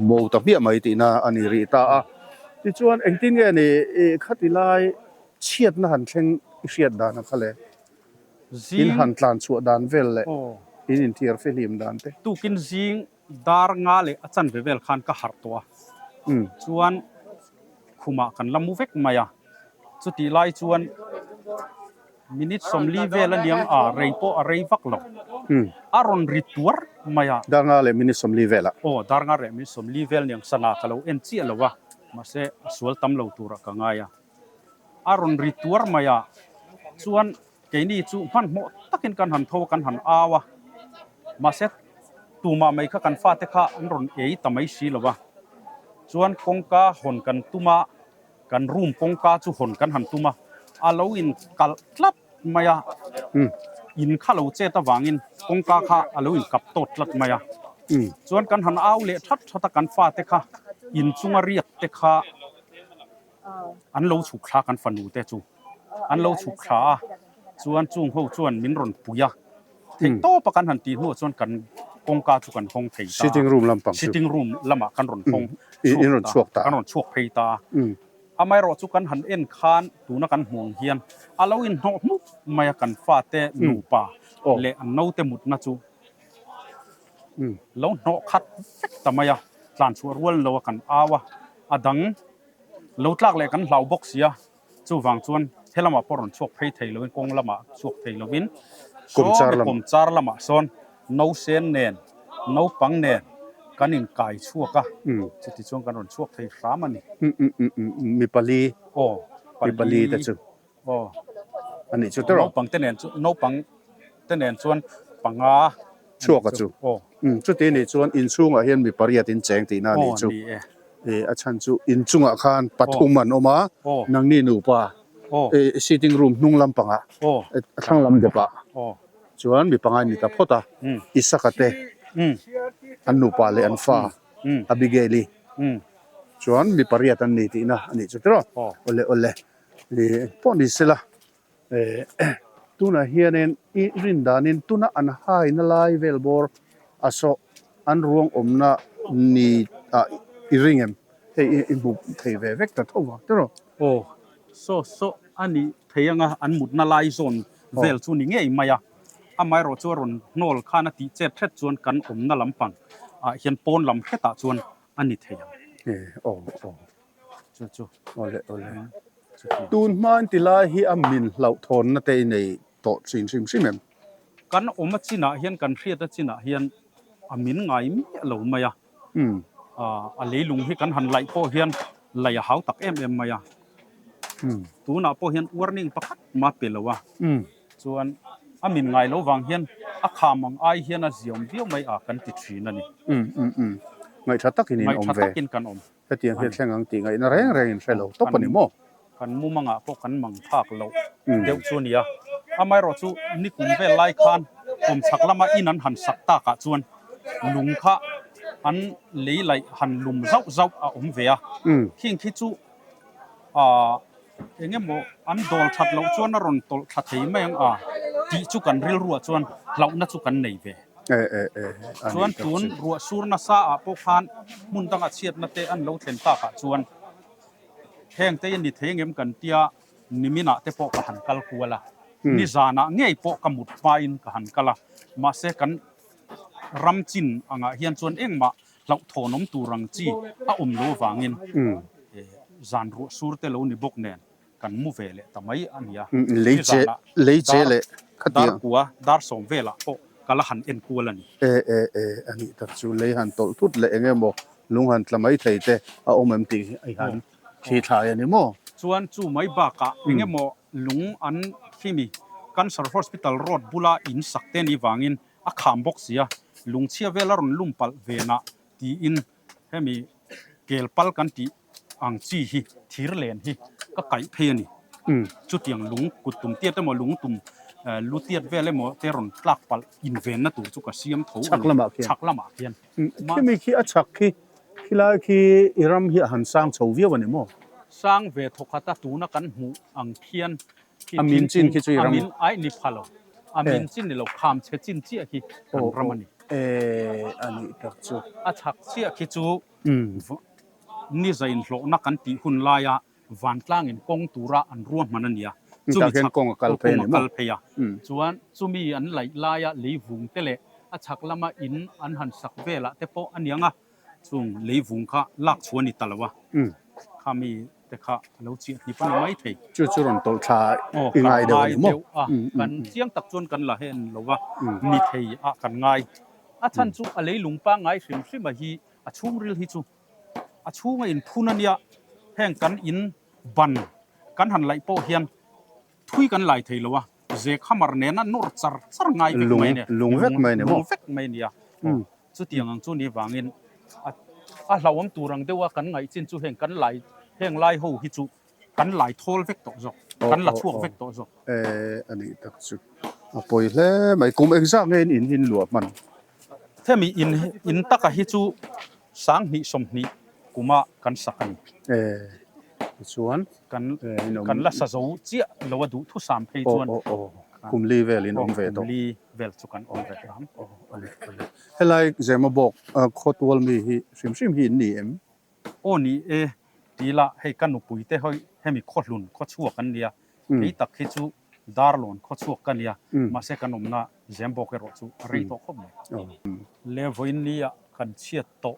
mo ta hmiah mai tihna a ni rih ta a. Tichuan engtin nge ni khati lai chhiatna han thleng i hriat dan a kha le? In han tlan chhuah dan vel leh in inthiar fehlim dan te. Tukin zing Dar nga leh a chanve vel khan ka harh tawh a, chuan khumah kan la mu vek mai a, chutih lai chuan minute 40 vel a niang a, rei pawh a rei vak lo, a rawn ri tuar mai a. Dar nga leh minute 40 velah. Aw, dar nga leh minute 40 vel niang sana ka lo en chiah lo a, mahse a sual tam lo turah ka ngai a, a rawn ri tuar mai a, chuan Keini chu hmanhmawh takin kan han tho a, kan han au a, mahse tumah mai kha kan fate kha an rawn ei ta mai si lo va, chuan kawngka hawn kan tum a, kan room kawngka chu hawn kan han tum a, a lo in kalh tlat mai a, in kha lo chet avangin kawngka kha a lo in kap tawt tlat mai a, chuan kan han au leh that that a, kan fate kha inchunga riak te kha an lo chhuk thla kan fanu te chu. An lo chhuk thla a, chuan chung ho chuan min rawn pui a, theih tawp a kan han tih hnuah chuan kan kawngka chu kan hawng thei ta a, Sitting room lampang chu. Sitting room lamah kan rawn hawng chhuak ta, kan rawn chhuak phei ta a. Amaherawh chu kan han en khan tuna kan hmuh ang hian a lo inhnawh hmuk mai a kan fate nupa leh an naute mutna chu lo hnawh khat vek ta mai a, tlan chhuah rual lo a kan au a, a dang lo tlak leh kan hlau bawk si a. Chuvang chuan he lamah pawh rawn chhuak phei thei loin kawng lamah chhuak thei loin Kawmchar lam. Kawmchar lamah sawn nausen nen naupang nen kan inkai chhuak a, chuti chuan kan rawn chhuak thei hram a ni. Mi pali. Aw, Mi pali te chu. Aw. A nih chu tawrh. Naupang te nen chu naupang te nen chuan panga chhuak a chu. Aw. Chuti nih chuan inchhungah hian mi pariat in cheng tihna a nih chu. Aw, ni e. Ih a chhan chu inchungah khan pathum an awm a, nangni nupa ih sitting room hnung lampangah a thlang lam depah chuan mi pangai ni ta phawt a, Isaka te an nupa leh an fa Abigail-i chuan mi pariat an ni tihna a nih chu tiraw? Awle awle ih pawh ni sela Tunah hianin i rin danin tuna an haina lai vel bawr a sawh an ruang awmna ni ah i ring em? Hei i hmu thei ve vek ta tho vang tiraw? Aw, saw saw a nih thei anga an mutna lai zawn vel chu ni ngei mai a, amaherawh chu a rawn hnawl khan a tih chet hret chuan kan awmna lampang ah hian pawn lam hretah chuan a ni thei ang. Aw aw. Chu chu. Awle awle. Tun hmain ti lai hi a min hlauhthawnna te i nei tawh thin hrim hrim em? Kan awm a chinah hian kan hriat a chinah hian a min ngai miah lo mai a. A leilung hi kan han laih pawh hian laih a hau tak em em mai a. Tunah pawh hian warning pakhat mah pe lo a. Chuan a min ngai lo vang hian a kham ang ai hian a ziawm viau mai a kan ti thin a ni. Ngaihtha takin in awm ve. Ngaihtha takin kan awm. Hetiang hi a thleng ang tih ngaihna reng reng in hre lo tawp a ni maw? Kan mumangah pawh kan mang phak loh deuh chu a ni a. Amaherawh chu nikum vel lai khan kawmchhak lama in an han sak takah chuan lung kha an lei laih han lum zauh zauh a awm ve a. Khing khi chu aah eng emaw an dawl that loh chuan a rawn tawlh thla thei mai ang a tih chu kan rilruah chuan hlauhna chu kan nei ve. Chuan tun ruah sur nasa ah pawh khan hmun danga chhiatna te an lo thlen takah chuan heng te ni thei ngem kan tia niminah te pawh ka han kal kual a, nizanah ngei pawh ka mut hmain ka han kal a, mahse kan ram chin angah hian chuan engmah hlauhthawnawm tur ang chi a awm lo avangin. Zan ruah sur te lo ni bawk nen kan mu ve leh ta mai a nia. Leiche leiche leh khatiang. Dar kua dar sawm velah pawh ka la han en kual a ni. E e e a nih tak chu lei han tawlh thut leh eng emaw lung han tla mai thei te a awm em tih hi han thli thlai a ni maw? Chuan chu mai bakah eng emaw lung an khimi Cancer Hospital road bula in sak te ni vangin a kham bawk sia, lungchhia vel a rawn lum palh venah tiin hemi kel pal kan tih ang chi hi thir len hi ka kaih phei a ni. Chutiang lung kut tum tiat emaw lung tum lu tiat vel emaw te rawn tlak palh invenna tur chu ka siam tho a ni. Chhak lamah khian. Chhak lamah khian. Khimi khi a chhak khi khilai khi i ram hi a han sang chho viau a ni maw? Sang ve thawkhat a tuna kan hmuh ang khian Khi A min chin khi chu i ram. A min ai ni pha lo. A min chin ni lo kham chhe chin chiah khi kan ram a ni. E a nih tak chu. A chhak chiah khi chu ni zain hlawhna kan tih hun laia vantlangin kawng tura an ruahman a nia. Chumi chhak kawng a kal phei a ni maw? Kawng a kal phei a. Chuan chumi an laih laia leivung te leh a chhak lama in an han sak velah te pawh a niang a. Chung leivung kha lak chhuah a ni ta lo a. Khami te kha a lo chiah hnip a ni mai thei. Chu chu rawn tawlh tha i ngai deuh a ni maw? Kan chiang tak chuan kan la hen lo va, ni thei ah kan ngai. A chhan chu a leilung pangngai hrim hrim a hi a chhungril hi chu a chhunga inphun a nia, heng kan in ban kan han laih pawh hian thui kan lai thei lo a, zek hammer nena nawr char char ngai vek mai nia. Lung vek mai ni maw? Lung vek mai nia. Chutiang ang chu ni vangin a a hlauhawm tur ang deuha kan ngaih chin chu heng kan lai heng lai ho hi chu kan lai thawl vek tawh zawk, kan la chhuak vek tawh zawk. E a nih tak chu a pawi hle mai. Kum engzah nge in in luah hman? Hemi in in taka hi chu 2020 kuma kan sak a ni. E tichuan kan kan la sa zo chiah lo a duhthusam phei chuan. Aw aw aw kum li vel in awm ve tawh. Kum li vel chu kan awm ve hram. Helai Zemabawk khawtual mi hi hrim hrim hi in ni em? Aw ni e, ti la hei ka nupui te hawi hemi khawhlun khawchhuak an nia, kei tak hi chu Darlawn khawchhuak ka nia, mahse kan awmna Zembawk erawh chu a rei tawh khawp mai. Le vawiin ni ah kan chhiat tawh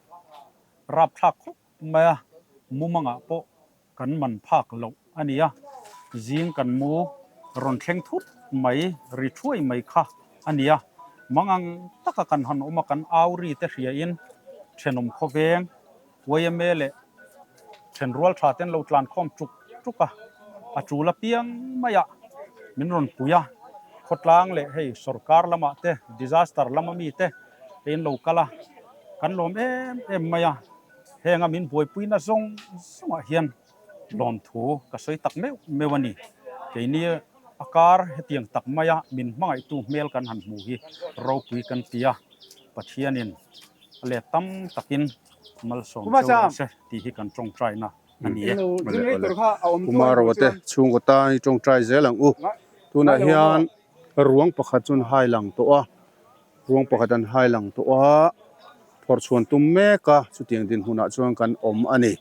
rapthlak khawp mai a, mumangah pawh Kan man phak loh a nia, zing kan mu rawn thleng thut mai ri thuai mai kha a nia. Mangang taka kan han awm a, kan au ri te hriain thenawm khawveng yma leh thenrual tha ten lo tlan khawm tuk tuk a, a tul apiang maiah min rawn pui a, khawtlang leh hei sorkar lamah te disaster lama mite te in lo kal a, kan lawm em em mai a. Henga min buaipuina zawng zawngah hian lawmthu ka sawi tak meuh meuh a ni. Keini a kar hetiang tak maia min hmangaihtu hmel kan han hmu hi ropui kan ti a, Pathianin a let tam takin malsawm cheu rawh se tih hi kan tawngtaina a ni e. Kumarawa te chhungkaw tan i tawngtai zel ang u. Tunah hian ruang pakhat chu an hai lang tawh a. Ruang pakhat an hai lang tawh a, phawrh chhuan tum mek a, chutiang dinhmunah chuan kan awm a ni.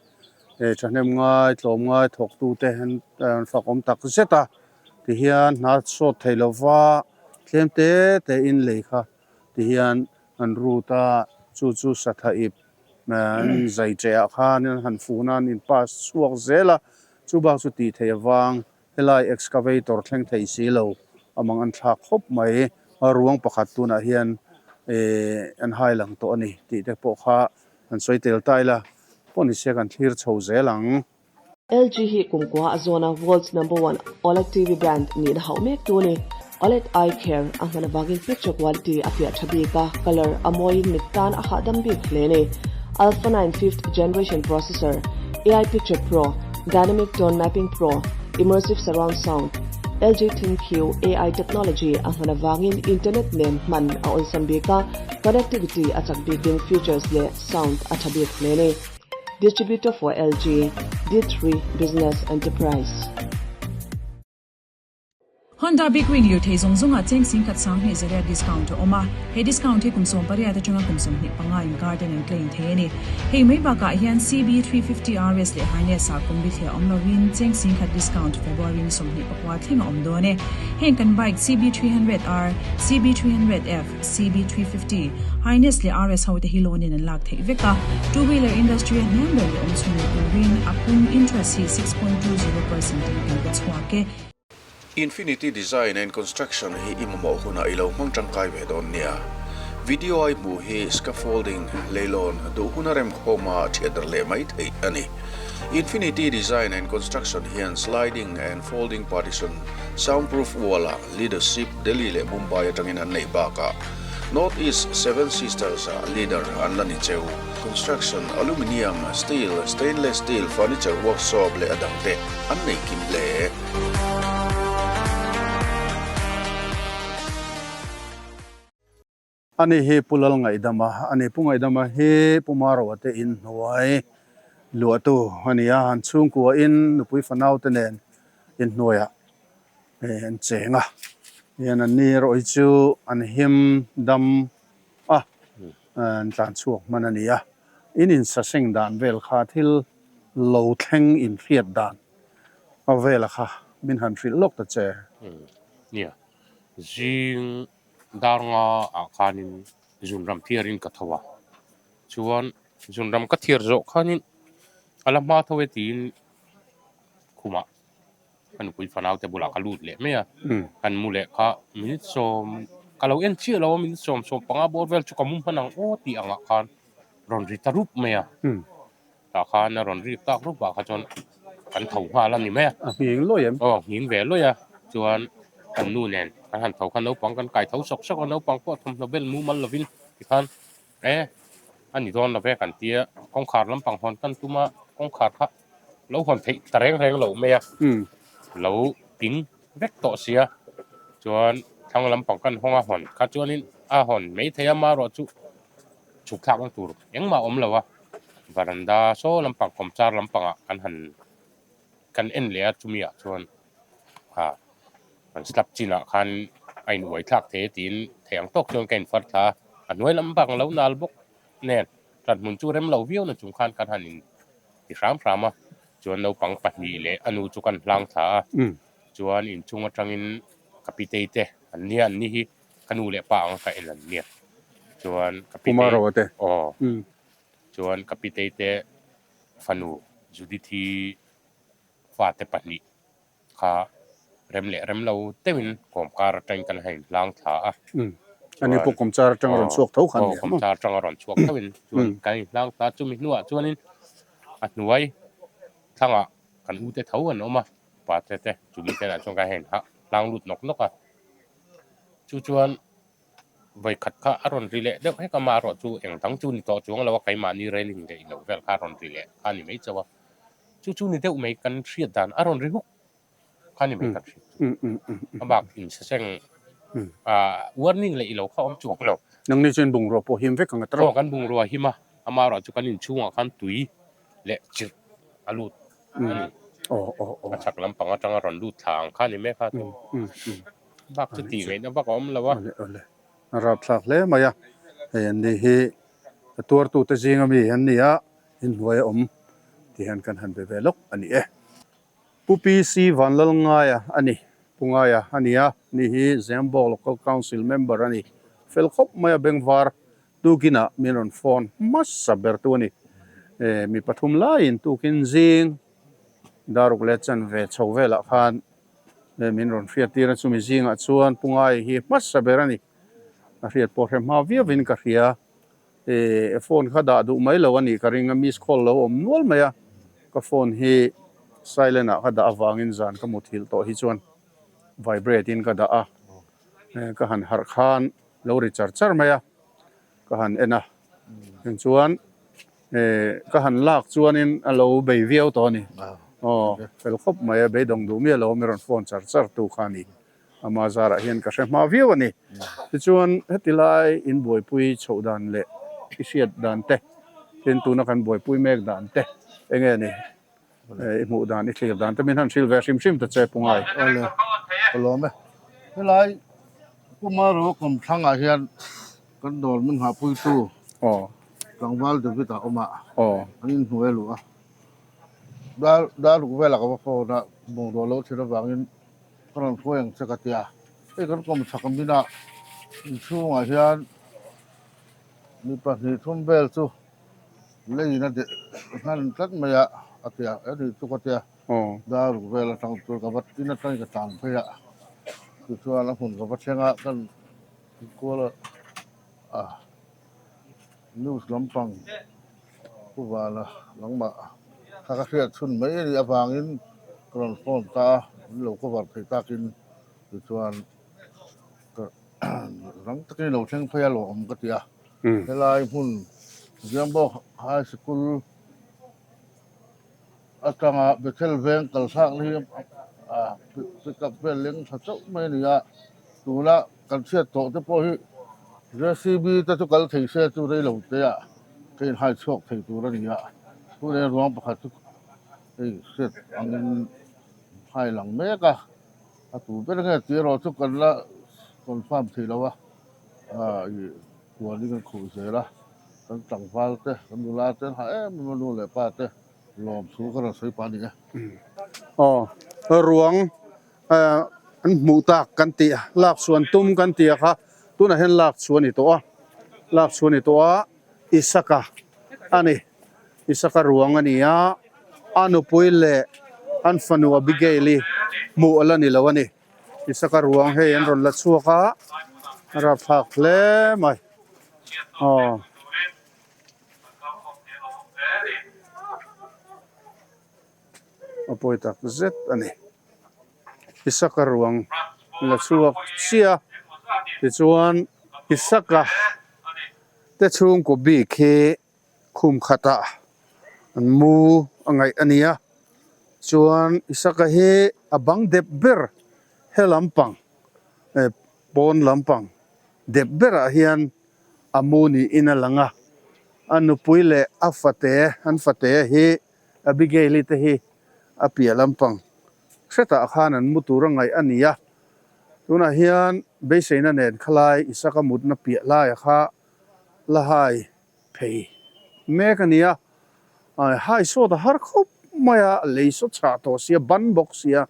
He thahnem ngai, tlawm ngai thawktute an fak awm tak zet a, tihian hna sawt thei lova tlem te te in lei kha tihian an rut a, chu chu satha ip an zai ṭeh ah khan an han fun a, an in pass chhuak zel a, chu bak chu tih theih avang Helai excavator thleng thei si lo a mang an thlak khawp mai. A ruang pakhat tunah hian eh an hai lang tawh a ni tih te pawh kha han sawi tel ta ila pawh ni se kan thlir chho zel ang. LG hi kumkua a zawn a world's number one OLED TV brand nihna hauh mek tu a ni. OLED eye care a hman avangin picture quality a fiah tha bik a, colour a mawiin mit tan a hahdam bik hle a ni. Alpha 9 fifth generation processor, AI Picture Pro, Dynamic Tone Mapping Pro, Immersive Surround Sound, LG ThinQ AI technology a hman avangin internet nen hman a awlsam bik a, connectivity a chak bikin features leh sound a tha bik hle a ni. Distributor for LG, D3 Business Enterprise. Honda Big Wing lirthei zawng zawngah cheng singkhat 2000 zariat discount a awm a, he discount hi kum 18 atanga kum 25 inkar ten an claim thei a ni. Hei mai bakah hian CB350 RS leh Harness ah kum bithliah awm lovin cheng singkhat discount February ni 29 thleng a awm dawn e. Heng kan bike CB300R, CB300F, CB350, Harness leh RS ho te hi loan in an lak theih vek a, two wheeler industry a hniam ber leh awm chhun ni turin a pun interest hi 6.20% in kan pe chhuak e. Infinity Design and Construction hi i mamawh hunah i lo hmang tangkai ve dawn nia. Video a i hmuh hi scaffolding, leilawn, duh huna remkhawma thiat dar leh mai theih a ni. Infinity Design and Construction hian sliding and folding partition, soundproof wall-ah leadership Delhi leh Mumbai atangin an neih bakah North East Seven Sisters-ah leader an la ni cheu. Construction, aluminium, steel, stainless steel, furniture workshop leh a dangte an nei kim hle. Ani hi Pu Lal Ngaihdama a ni. Pu Ngaihdama hi Pu Maroa te in hnuai luahtu a ni a, an chhungkua in nupui fanau te nen inhnuaiah an cheng a. Hian an ni erawh hi chu an him dam a, an tlan chhuak hman a ni a. In insaseng dan vel kha thil lo thleng inhriat dan a vela kha min han hrilh lawk ta che. Nia, zing dar nga ah khanin zunram thiarin ka tho a, chuan zunram ka thiar zawh khanin a la hma tho e tiin khumah ka nupui fanau te bulah ka lut leh mai a, kan mu leh kha minute sawm ka lo en chiah lo a minute 15 bawr vel chu ka mu hman ang aw tih angah khan rawn ri ta rup mai a. Tah khan a rawn rik tak rup ah kha chuan kan tho nghal a ni mai a. A nghing luai em? Aw nghing ve luai a, chuan kan nu nen kan han tho kha naupang kan kai tho sawk sawk a, naupang pawh thawmhnaw bel mumal lovin tikhan e a ni dawn love kan tia kawngkhar lampang hawn kan tum a, kawngkhar kha lo hawn theih ta reng reng lo mai a, lo ping vek tawh sia, chuan thlang lampang kan hawng a hawn kha chuanin a hawn mai thei a, marawh chu chhuk thlakna tur engmah a awm lo a. Varanda saw lampang kawmchar lampangah kan han kan en leh a chumi ah chuan ah an slab chinah khan a in uai thlak thei a tiin thei ang tawk chuan ka in far thla a a hnuai lam bang lo nal bawk nen tlan hmun chu rem lo viau na chung khan kan han in ti hram hram a chuan naupang pahnih leh a nu chu kan hlang thla a chuan inchung atangin ka pitei te an nia an ni hi ka nu leh pa anga ka en an nia chuan ka pitei aw. Chuan ka pitei te fanu Judithi fate pahnih kha rem leh rem lo deuhin kawmkar atangin kan han inhlang thla a. Ani pawh kawmchar atanga rawn chhuak tho khan nia maw? Kawmchar atanga rawn chhuak thoin chuan kan inhlang thla a, chumi hnuah chuanin a hnuai thlangah kan ute tho an awm a, pate te chumi te lah chuan kan han inhlang lut nawk nawk a. Chu chuan Vawi khat kha a rawn ri leh deuh hek a, amaherawh chu eng dang chu ni tawh chuang lo a, keimahni railing leh ilo vel kha a rawn ri leh kha a ni mai chauh a, chu chu ni deuh mai kan hriat dan a rawn ri huk kha a ni mai kan hriat chu. A bak insaseng warning leh ilo kha a awm chuang lo. Nangni chuan bungrua pawh him vek ang a tawrh. Aw kan bungrua him a, amaherawh chu kan inchhungah khan tui leh chirh a lut a ni. A chhak lampang atanga rawn lut thla ang kha a ni mek a. Bak chu tih ngaihna vak a awm lo a. Awle awle. A rapthlak hle mai a. Hei an ni hi a tuartute zinga mi an ni a, inhnuai a awm tih hian kan han be ve lawk a ni e. Pu PC Vanlalngaia a ni. Pu Ngaia a ni a, ni hi Zembawk Local Council member a ni. Fel khawp mai a bengvar tukinah min rawn phone hmasa bertu a ni. Mi pathum laiin tukin zing daruk leh chanve chho velah khan Min rawn hriat tir a, chumi zingah chuan Pu Ngai hi hmasa ber a ni. A hriat pawh hre hma viauin ka hria. Ih phone kha dah duh mai lo a nih ka ring a, miss call lo awm nual mai a. Ka phone hi silent ah ka dah avangin zan ka muthilh tawh hi chuan vibrate in ka dah a. Ka han harh khan lo ri char char mai a, ka han en a. Chuan Ka han lak chuanin a lo bei viau tawh a ni. Aw, fel khawp mai a, beidawng duh miah lo a mi rawn phone char char tu kha a ni. Ama zarah hian ka hre hma viau a ni. Tichuan, heti lai in buaipui chhoh dan leh i hriat dan te, tin tuna kan buaipui mek dan te eng nge ni? I hmuh dan, i thlir dan te min han hrilh ve hrim hrim ta che Pu Ngai. Awle, ka lawm e. Helai Kumaro kawmthlangah hian kan dawr min nghahpuitu tlangval David a awm a, an inhnuai a luh a. Dar ruk velah ka va phone a, bungrua lo thlen avangin ka rawn hruai ang che ka ti a. Hei kan kawmchhak minah inchhungah hian mi pahnih thum vel chu leiin a deh hnan tlat mai a, a ti a, a nih chu ka ti a. Dar ruk vel atang chuan ka va in atangin ka tlan phei a, tichuan a hmun ka va thleng a, kan kual a news lampang Pu Vana nangmah kha ka hriat chhun mai a nih avangin ka rawn phone ta a, min lo cover thei takin tichuan ka rang takin i lo thleng phei a lawm ka ti a, helai hmun Ziambawk High Sikul atanga Bethel veng kal thlakna hi pickup vel leng tha chauh mai a ni a, tuna kan chhiat tawh te pawh hi JCB te chu kal thei se chu rei lo te ah ka inhai chhuak thei tur a ni a, tunah hian ruang pakhat chu hei hriat angin hai lang mek a, a tu ber nge tih erawh chu kan la confirm thei lo a, ih huanin kan khuh zel a, kan tlangval te kan nula te an hah em em a nu leh pa te. Lawm thu ka rawn sawi pah a ni e. Aw, ruang an hmuh tak kan tih a, lak chhuan tum kan tih a kha tunah hian lak chhuah a ni tawh a, lak chhuah a ni tawh a, Isaka a ni, Isaka ruang a ni a, a nupui leh an fanu Abigail-i hmuh a la ni lo a ni. Isaka ruang hei an rawn la chhuak a, a rapthlak hle mai, aw. A pawi tak zet a ni. Isaka ruang la chhuak chiah a, tichuan Isaka te chhungkaw bik hi khum khatah an mu a ngaih a ni a, chuan Isaka hi a bang dep ber he lampang pawn lampang dep berah hian a mu niin a lang a, a nupui leh a fate, an fate hi Abigail-i te hi a piah lampang hretah khan an mu tur a ngaih a ni a, tunah hian beiseina nen khalai Isaka mutna piah laia kha la hai phei mek a ni a, hai sawt a har khawp mai a, lei saw chhah tawh sia, ban bawk sia,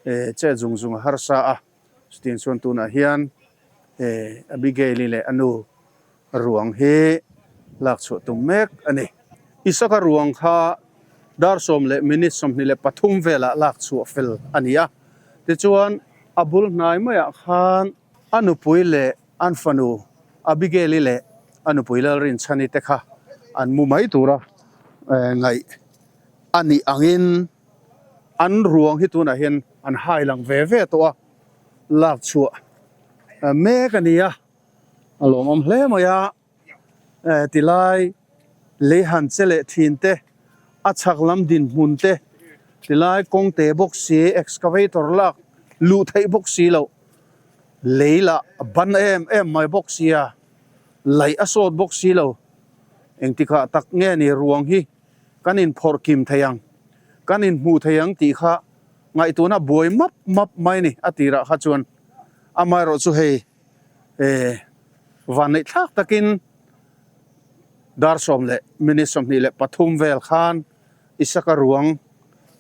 che zung zung a harsa a. Chutiang chuan tunah hian Abigail-i leh a nu ruang hi lak chhuah tum mek a ni. Isaka ruang kha dar sawm leh minute 23 velah lak chhuah fel a ni a. Tichuan a bul hnai maiah khan a nupui leh an fanu Abigail-i leh a nupui Lalrinchhani te kha an mu mai tura ngaih a nih angin, An ruang hi tunah hian an hai lang ve ve tawh a, lak chhuah mek a ni a, a lawmawm hle mai a, tilai lei han che leh thin te, a chhak lam dinhmun te, tilai kawng te bawk si, excavator lak luh theih bawk si loh, lei lah a ban em em mai bawk si a, laih a sawt bawk si lo, engtikah tak nge ni ruang hi Kan inphawrh kim thei ang, kan inhmuh thei ang tih kha ngaihtuahna buai map map mai a ni a tirah kha chuan. Amaherawh chu hei vanneih thlak takin dar sawm leh minute 23 vel khan Isaka ruang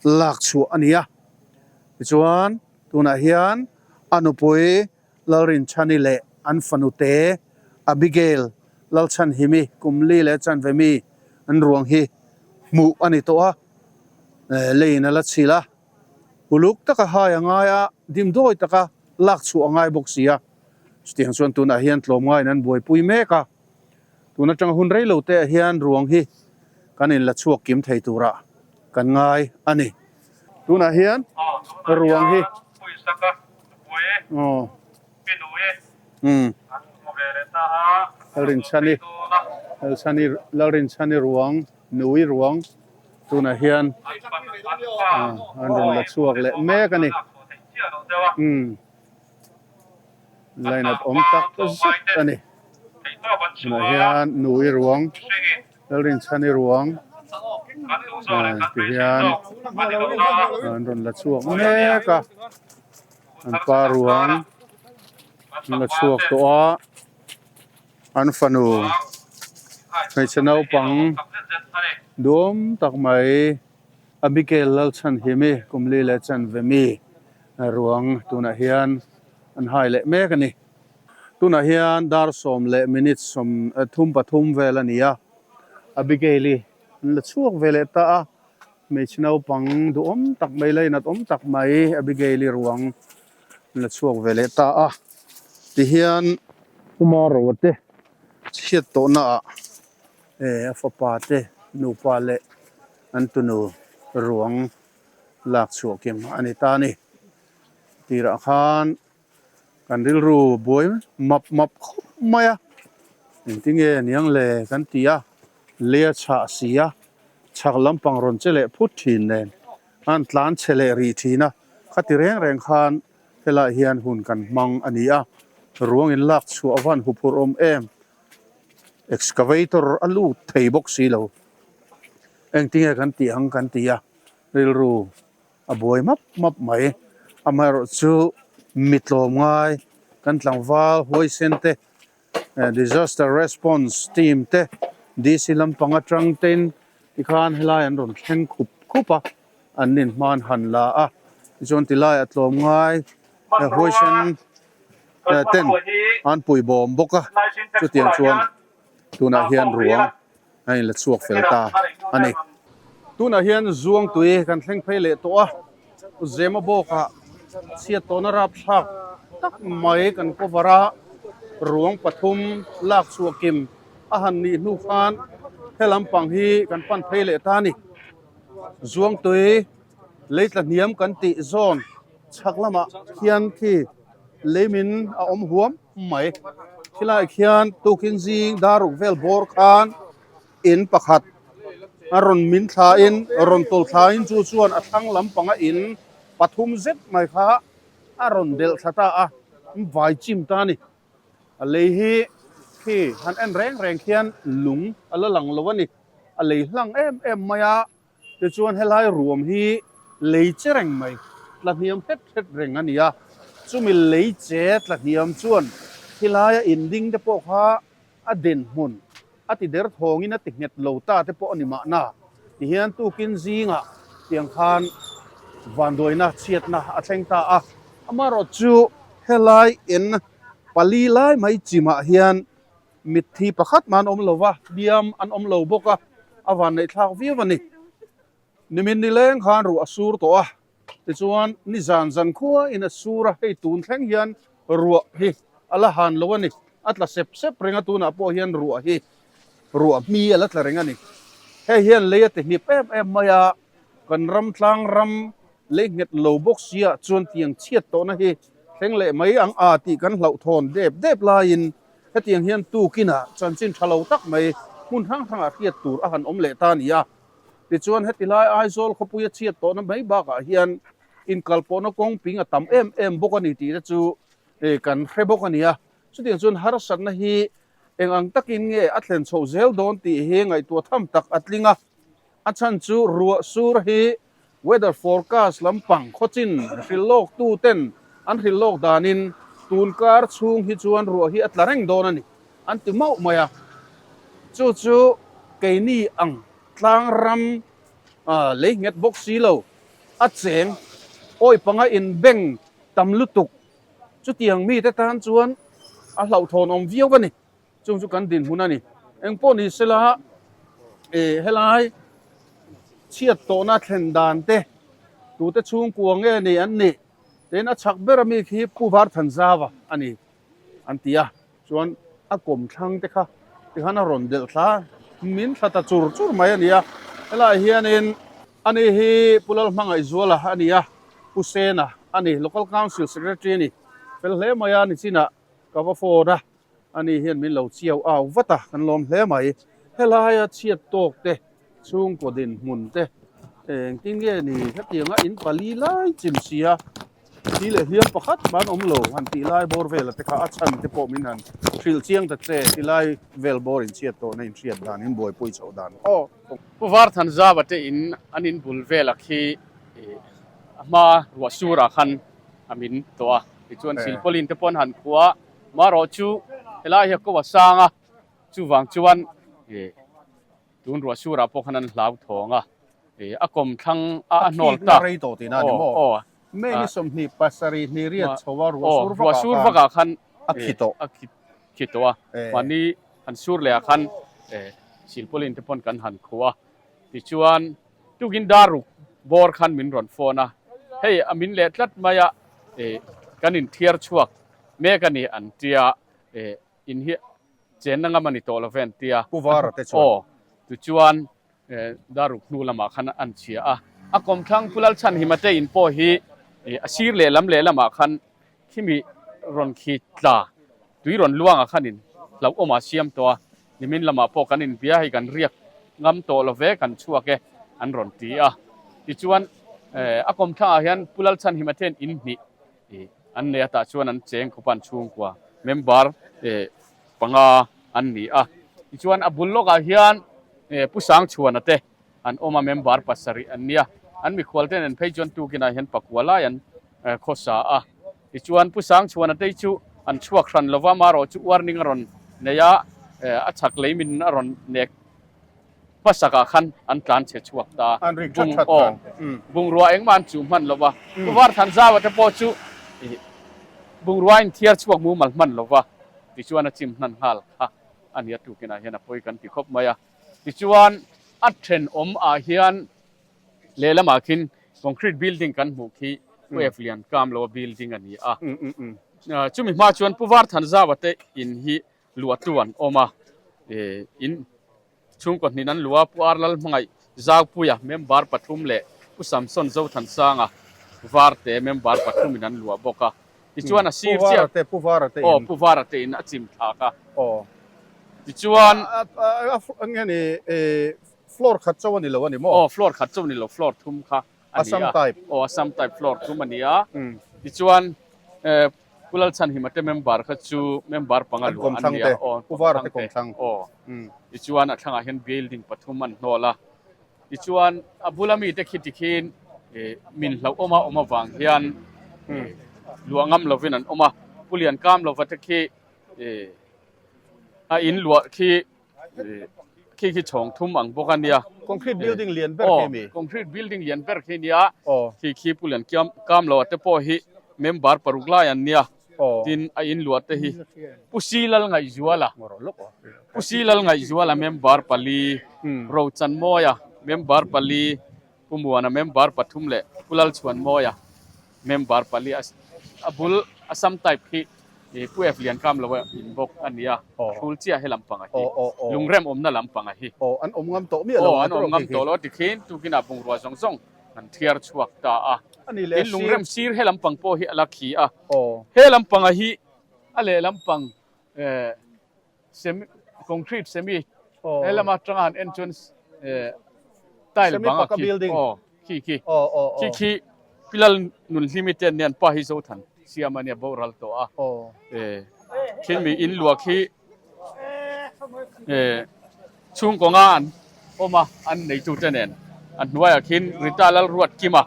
lak chhuah a ni a. Tichuan tunah hian a nupui Lalrinchhani leh an fanute Abigail Lalchhanhimi kum li leh chanve mi an ruang hi hmuh a ni tawh a, leiin a la chhil a, uluk taka hai a ngai a, dimdawi taka lak chhuah a ngai bawk si a, chutiang chuan tunah hian tlawmngaiin an buaipui mek a, tun atanga hun rei lo te ah hian ruang hi kan inla chhuak kim thei turah kan ngai a ni. Tunah hian ruang hi aw umm Lalrinchhani Lalchhani Lalrinchhani ruang nui ruang tunah hian an rawn la chhuak leh mek a ni umm line up awm tak zet a ni tunah hian nui ruang Lalrinchhani ruang ti hian an rawn la chhuak mek a. An pa ruang an la chhuak tawh a, an fanu hmeichhe naupang duam tak mai Abigail Lalchhanhimi kum li leh chanve mi ruang tunah hian an hai leh mek a ni. Tunah hian dar sawm leh minute sawm thum pathum vel a ni a, Abigail-i an la chhuak ve leh ta a, hmeichhe naupang duhawm tak mai lainat awm tak mai Abigail-i ruang an la chhuak ve leh ta a, tihian Puma Roa te chhiat tawhna ah a fapa te nupa leh an tunu ruang lak chhuah kim a ni ta a ni. Tirah khan Kan rilru buai map map khawp mai a, engtinge niang le kan ti a, lei a chhah si a, chhak lampang rawn che leh phut thin nen an tlan chhe leh rih thin a, khati reng reng khan helaiah hian hun kan hmang a ni a, ruang in lak chhuah a van huphurh awm em, excavator a lut thei bawk si lo, engtinge kan tih ang kan ti a, rilru. A buai map map mai. Amaherawh chu mi tlawm ngai kan tlangval huaisen te, disaster response team te, DC lampang atang ten tikhan helai an rawn thleng khup khup a, an inhman han la a. Tichuan tilai a tlawm ngai huaisen ten an puibawm bawk a, chutiang chuan tunah hian ruang a inla chhuak fel ta a ni. Tunah hian Zuangtui kan thleng phei leh tawh a, Zema bawkah chhiat tawhna rapthlak tak mai kan cover a, ruang pathum lak chhuah kim a han nih hnu khan he lampang hi kan pan phei leh ta a ni. Zuangtui lei tla hniam kan tih zawn chhak lamah khian khi leimin a awm huam. mai. Khilaiah khian tukin zing dar ruk vel bawr khan in pakhat a rawn min thlain rawn tawl thlain chu chuan a thlang lampanga in pathum zet mai kha a rawn delh thla ta a, vai chim ta a ni. A lei hi khi han en reng reng khian lung a la lang lo a ni. A lei hlang em em mai a, Tichuan helai ruam hi lei che reng mai, tla hniam hret hret reng a ni a, chumi lei che tla hniam chuan khilaia inding te pawh kha a dinhmun a ti der thawngin a ti nghet lo ta te pawh a ni mahna. Tihian tukin zingah tiang khan vanduaina chhiatna a thleng ta a, amaherawhchu helai in pali lai mai chimah hian Mitthi pakhat mah an awm lo va, hliam an awm lo bawk a, a vanneih thlak viau a ni. Nimin nileng khan ruah a sur tawh a, tichuan nizan zan khuain a sur a, hei tun thleng hian ruah hi a la han lo a ni. A tla sep sep reng a, tunah pawh hian ruah hi ruah hmi a la tla reng a ni. Hei hian lei a ti hnip em em mai a, kan ram tlang ram lei nghet lo bawk sia chuan tiang chhiat tawhna hi thleng leh mai ang a tih kan hlauhthawn dep dep laiin Hetiang hian tukinah chanchin tha lo tak mai hmun hrang hrangah hriat tur a han awm leh ta a ni a. Tichuan heti lai Aizawl khawpuia chhiat tawhna mai bakah hian inkalpawhna kawng ping a tam em em bawk a ni tih te chu kan hre bawk a ni a. Chutiang chuan harsatna hi eng ang takin nge a thlen chhoh zel dawn tih hi ngaihtuah tham tak a tling a. A chhan chu ruah sur hi Weather forecast lampang khawchin hrilh lawk tu ten an hrilh lawk danin tun kar chhung hi chuan ruah hi a tla reng dawn a ni an ti mauh mai a. Chu chu keini ang tlang ram lei nghet bawk si lo a cheng awi panga in beng tam lutuk chutiang mite tan chuan a hlauhthawn awm viau a ni. Chung chu kan dinhmun a ni. Engpawh ni sela helai chhiat tawhna thlen dan te tute chhungkua nge ni an nih tin a chhak ber ami khi Pu Varthanzava a ni an ti a, chuan a kawmthlang te kha tikhan a rawn delh thla min thla ta chur chur mai a ni a. Helaiah hianin ani hi Pu Lalhmangaihzuala a ni a, Pu Sena a ni, Local Council Secretary a ni fel hle mai a, nichinah ka va phone a. Ani hian min lo chiau au vat a, kan lawm hle mai. Helaia chhiat tawk te, chhungkaw dinhmun te, engtin nge ni hetianga in pali lai chim sia, thi leh hliam pakhat mah an awm lo han tih lai bawr vela te kha a chhan te pawh min han hrilh chiang ta che ti lai vel bawr in chhiat tawhna in hriat dan in buaipui chhoh dan aw. Pu Varthanzava te in an in bul vela khi a hma ruah surah khan. a min tawh a, tichuan silpawlin te pawh an han khuh a, marawh chu helai hi a ko a sang a, chuvang chuan ih tun ruah surah pawh khan an hlau thawng a, ih a kawm thlang a a hnawl tak. A rei tawh tihna a ni maw? Aw, aw. May ni 27 hnih riat chho a ruah sur vak ah khan. Ruah sur vak ah khan a khi tawh. A khi khi tawh a, mahni han sur leh ah khan silpawlin te pawn kan han khuh a, tichuan Tukin dar ruk bawr khan min rawn phone a, hei a min leh tlat mai a, eh kan inthiar chhuak mek a ni an tia, eh in hi chenna ngam a ni tawh lo ve an tia. Pu Vara te chuan. Aw, tichuan eh dar ruk hnu lamah khan an chhia a, a kawmthlang Pu Lalchhanhima te in pawh hi eh a sir lehlam lehlamah khan Khimi rawn khi tla tui rawn luangah khanin hlauhawmah siam tawh a, nimin lamah pawh kan inbia hei kan riak ngam tawh lo ve kan chhuak e an rawn ti a. Tichuan a kawmthlangah hian Pu Lalchhanhima te hian in hnih an nei a, tah chuan an cheng khawp a an chhungkua member panga an ni a. Tichuan a bul lawkah hian Pu Sangchhuana te an awm a, member pasarih an nia. An mikhual te nen phei chuan tukinah hian pakua lai an khawsa a. Tichuan Pu Sangchhuana te chu an chhuak hran lova, marawh chu warning a rawn nei a, a chak lei min a rawn nek hmasakah khan an tlan chhe chhuak ta. An rik that that khan. Bungrua engmah an chuh hman lova, Pu Varthanzaua te pawh chu bungrua in thiar chhuak mumal hman lova, tichuan a chim hnan nghal kha a nia tukinah hian a pawi kan ti khawp mai a. Tichuan a thenawm ah hian lehlamah khin concrete building kan hmuh khi Pu F Lian Kam lo a building a ni a. Chumi hma chuan Pu Var Thanzaua te in hi luah tu an awm a, in chhungkaw hnin an luah a, Pu Ar Lalhmangaih Zaupuia member pathum leh Pu Samson Zothansanga Varte member pathum in an luah bawk a. Tichuan a sir chiah. Pu Vara te in. Aw, Pu Vara te in a chim thlak a. Aw. Tichuan. Nge ni floor khat chauh a ni lo a ni maw? Aw, floor khat chauh a ni lo, floor thum kha a ni a. Assam type. Aw, Assam type floor thum a ni a. Tichuan Pu Lalchhanhima te member kha chu member panga luah an ni a. Aw, Pu Vara te kawmthlang. Aw. Tichuan a thlangah hian building pathum an hnawl a. Tichuan, a bula mite khi tikhin min hlauhawm a awm avang hian luah ngam lovin an awm a. Pu Lian Kam lova te khi a in luah khi khi khi chhawng thum ang bawk a nia. Concrete building lian ber khi mi? Aw, concrete building lian ber khi nia. Khi khi Pu Lian Kam lova te pawh hi member paruk lai an nia. Tin, a in luah te hi Pu Si Lal Ngaihzuala, Pu Si Lal Ngaihzuala member pali, Rochanmawia member pali, Pu Muana member pathum leh Pu Lalchhuanmawia member pali a bul Assam type khi Pu F Liankam lo a in bawk a nia, a hrul chiah he lampang a hi, lungrem awmna lampang a hi. Aw, an awm ngam tawh miah lo. Aw, an awm ngam tawh lo a tikhin tukinah bungrua zawng zawng An thiar chhuak ta a. Tin lungrem sir he lampang pawh hi a la khi a. He lampanga hi a leh lampang semi concrete semi he lama atanga han en chuan tile bang a khi. Aw khi khi. Khi khi Pilal Nunhlimi te an nia an pa hi Zothan siam a nia boral tawh a. Khin mi in luah khi Chhungkaw nga an awm a, an neitute nen a hnuaiah khin Rita Lalruatkima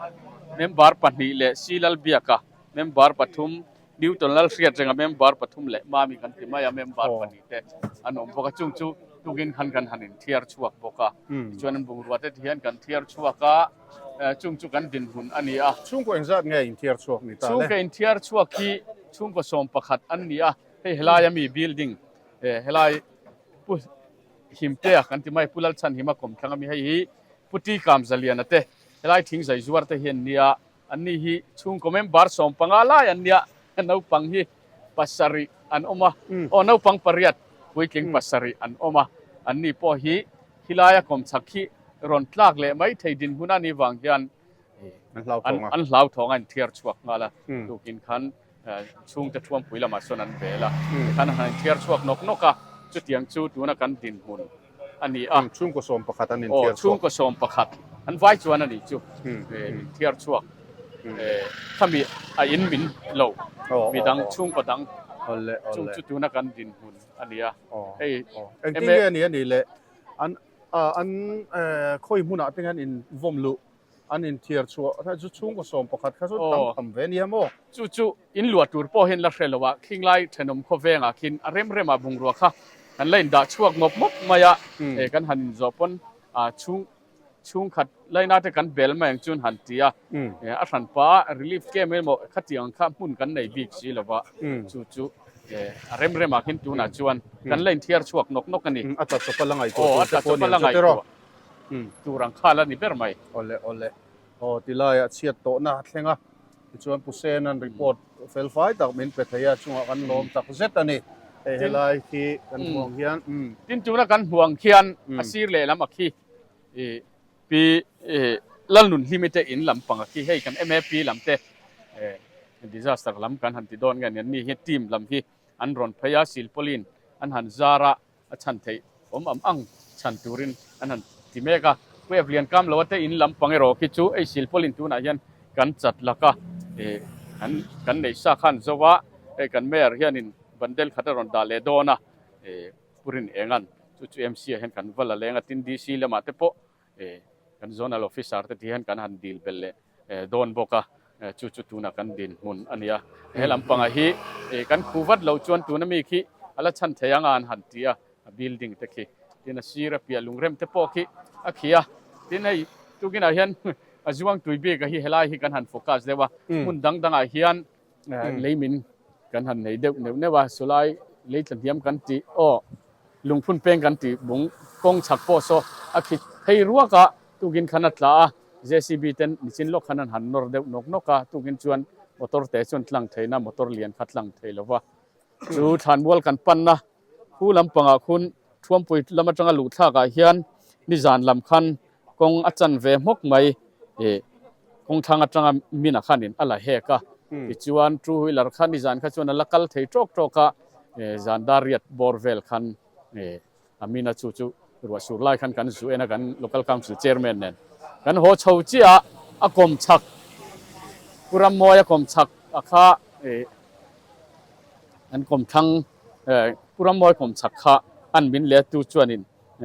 member pahnih leh Si Lalbiaka member pathum, Newton Lalhriatrenga member pathum leh Mami kan ti mai a member pahnih te an awm bawk a, chung chu tukin khan kan han inthiar chhuak bawk a, tichuan an bungrua te tihian kan thiar chhuak a, chung chu kan dinhmun a ni a. Chhungkaw engzat nge inthiar chhuak ni ta le? Chhungkaw inthiar chhuak hi chhungkaw 11 an ni a, hei helai ami building helai Pu Himtea kan ti mai, Pu Lalchhanhima kawmthlang ami hei hi Pu Ti Kam Zaliana te helai thing zai zuar te hi an nia, an ni hi chhungkaw member 15 lai an nia, naupang hi pasarih an awm a, aw naupang pariat puitling pasarih an awm a, an ni pawh hi khilaia kawmchhak hi rawn tlak leh mai thei dinhmun a nih vang hian an hlauthawng a inthiar chhuak nghal a, tukin khan chhungte thuampui lamah sawn an vel a, tikhan an han inthiar chhuak nawk nawk a, chutiang chu tuna kan dinhmun a ni a. Chhungkaw 11 an inthiar chhuak. Aw, chhungkaw 11 an vai chuan a nih chu inthiar chhuak khami a in min lo midang chhungkaw dang chung chu tuna kan dinhmun a ni a. Hei engtin nge a ni a nih le an an khawi hmunah te hian in vawm luh? An inthiar chhuah chu chhungkaw 11 kha chu tam tham ve nia maw? Chu chu in luah tur pawh hian la hre lo a, khinglai thenawm khawvengah khin a rem rema bungrua kha kan la indah chhuak mawp mawp mai a, kan han inzawh pawn chhung chhungkhat laina te kan bel mai ang chuan han ti a, a hranpa relief camp emaw khatiang kha hmun kan nei bik si lo va, chu chu a rem remah khin tunah chuan kan la inthiar chhuak nawk nawk a ni. A tla chawp a la ngaihtuah tur te pawh a ni ang chu tiraw? Tur ang kha la ni ber mai. Awle awle. Aw tilaiah chhiat tawhna a thleng a, tichuan Pu Sena'n report fel fai tak min pe thei a, chungah kan lawm tak zet a ni. Hei helai khi kan hmu ang hian. Tin tuna kan hmu ang khian a sir lehlam a khi Pi Lalnunhlimi te in lampang a khi hei kan MAP lam te disaster lam kan han ti dawn nge ni hi team lam hi an rawn phei a, silpauline an han zar a, a chhan theih awm am ang chhan turin an han ti mek a. Pu Evlian kam lo ate in lampang erawh khi chu ei silpauline tunah hian kan chat lak a, kan kan neih sa khan zo a, hei kan mayor hianin bandel khat a rawn dah leh dawn a, Purin engan chu chu MC ah hian kan va la leng a, tin DC lamah te pawh kan zonal officer te ti hian kan han dil belh leh dawn bawk a, chu chu tuna kan dinhmun a ni a. He lampangah hi kan khu vat loh chuan tuna mi khi a la chhan thei anga an han ti a, a building te khi tin a sir a piah lungrem te pawh khi a khi a, tin hei tukinah hian a zuang tui bik a hi helai hi kan han focus deuh a, hmun dang dangah hian Leimin kan han nei deuh neuh neuh a, sawlai lei tla hniam kan tih aw lungphun peng kan tih bung kawng chhak pawh saw a khi phei ruak a, tukin khan a tla a, JCB ten nichin lawk khan an han nawr deuh nawk nawk a, tukin chuan motor te chuan tlang theihna motor lian kha tlang thei lo va, chu thlanmual kan panna khu lampangah khun Thuampui lam atanga luh thlakah hian nizan lam khan kawng a chan ve hmawk mai ih kawng thlang atanga mina khanin a la hek a, tichuan two wheeler kha nizan kha chuan a la kal thei tawk tawk a, zan dar riat bawr vel khan ih a mina chu chu ruah sur lai khan kan zu en a kan local council chairman nen kan haw chho chiah a, a kawm chhak Pu Rammawi a kawm chhak a kha ih an kawm thlang Pu Rammawi kawm chhak kha an min let tu chuanin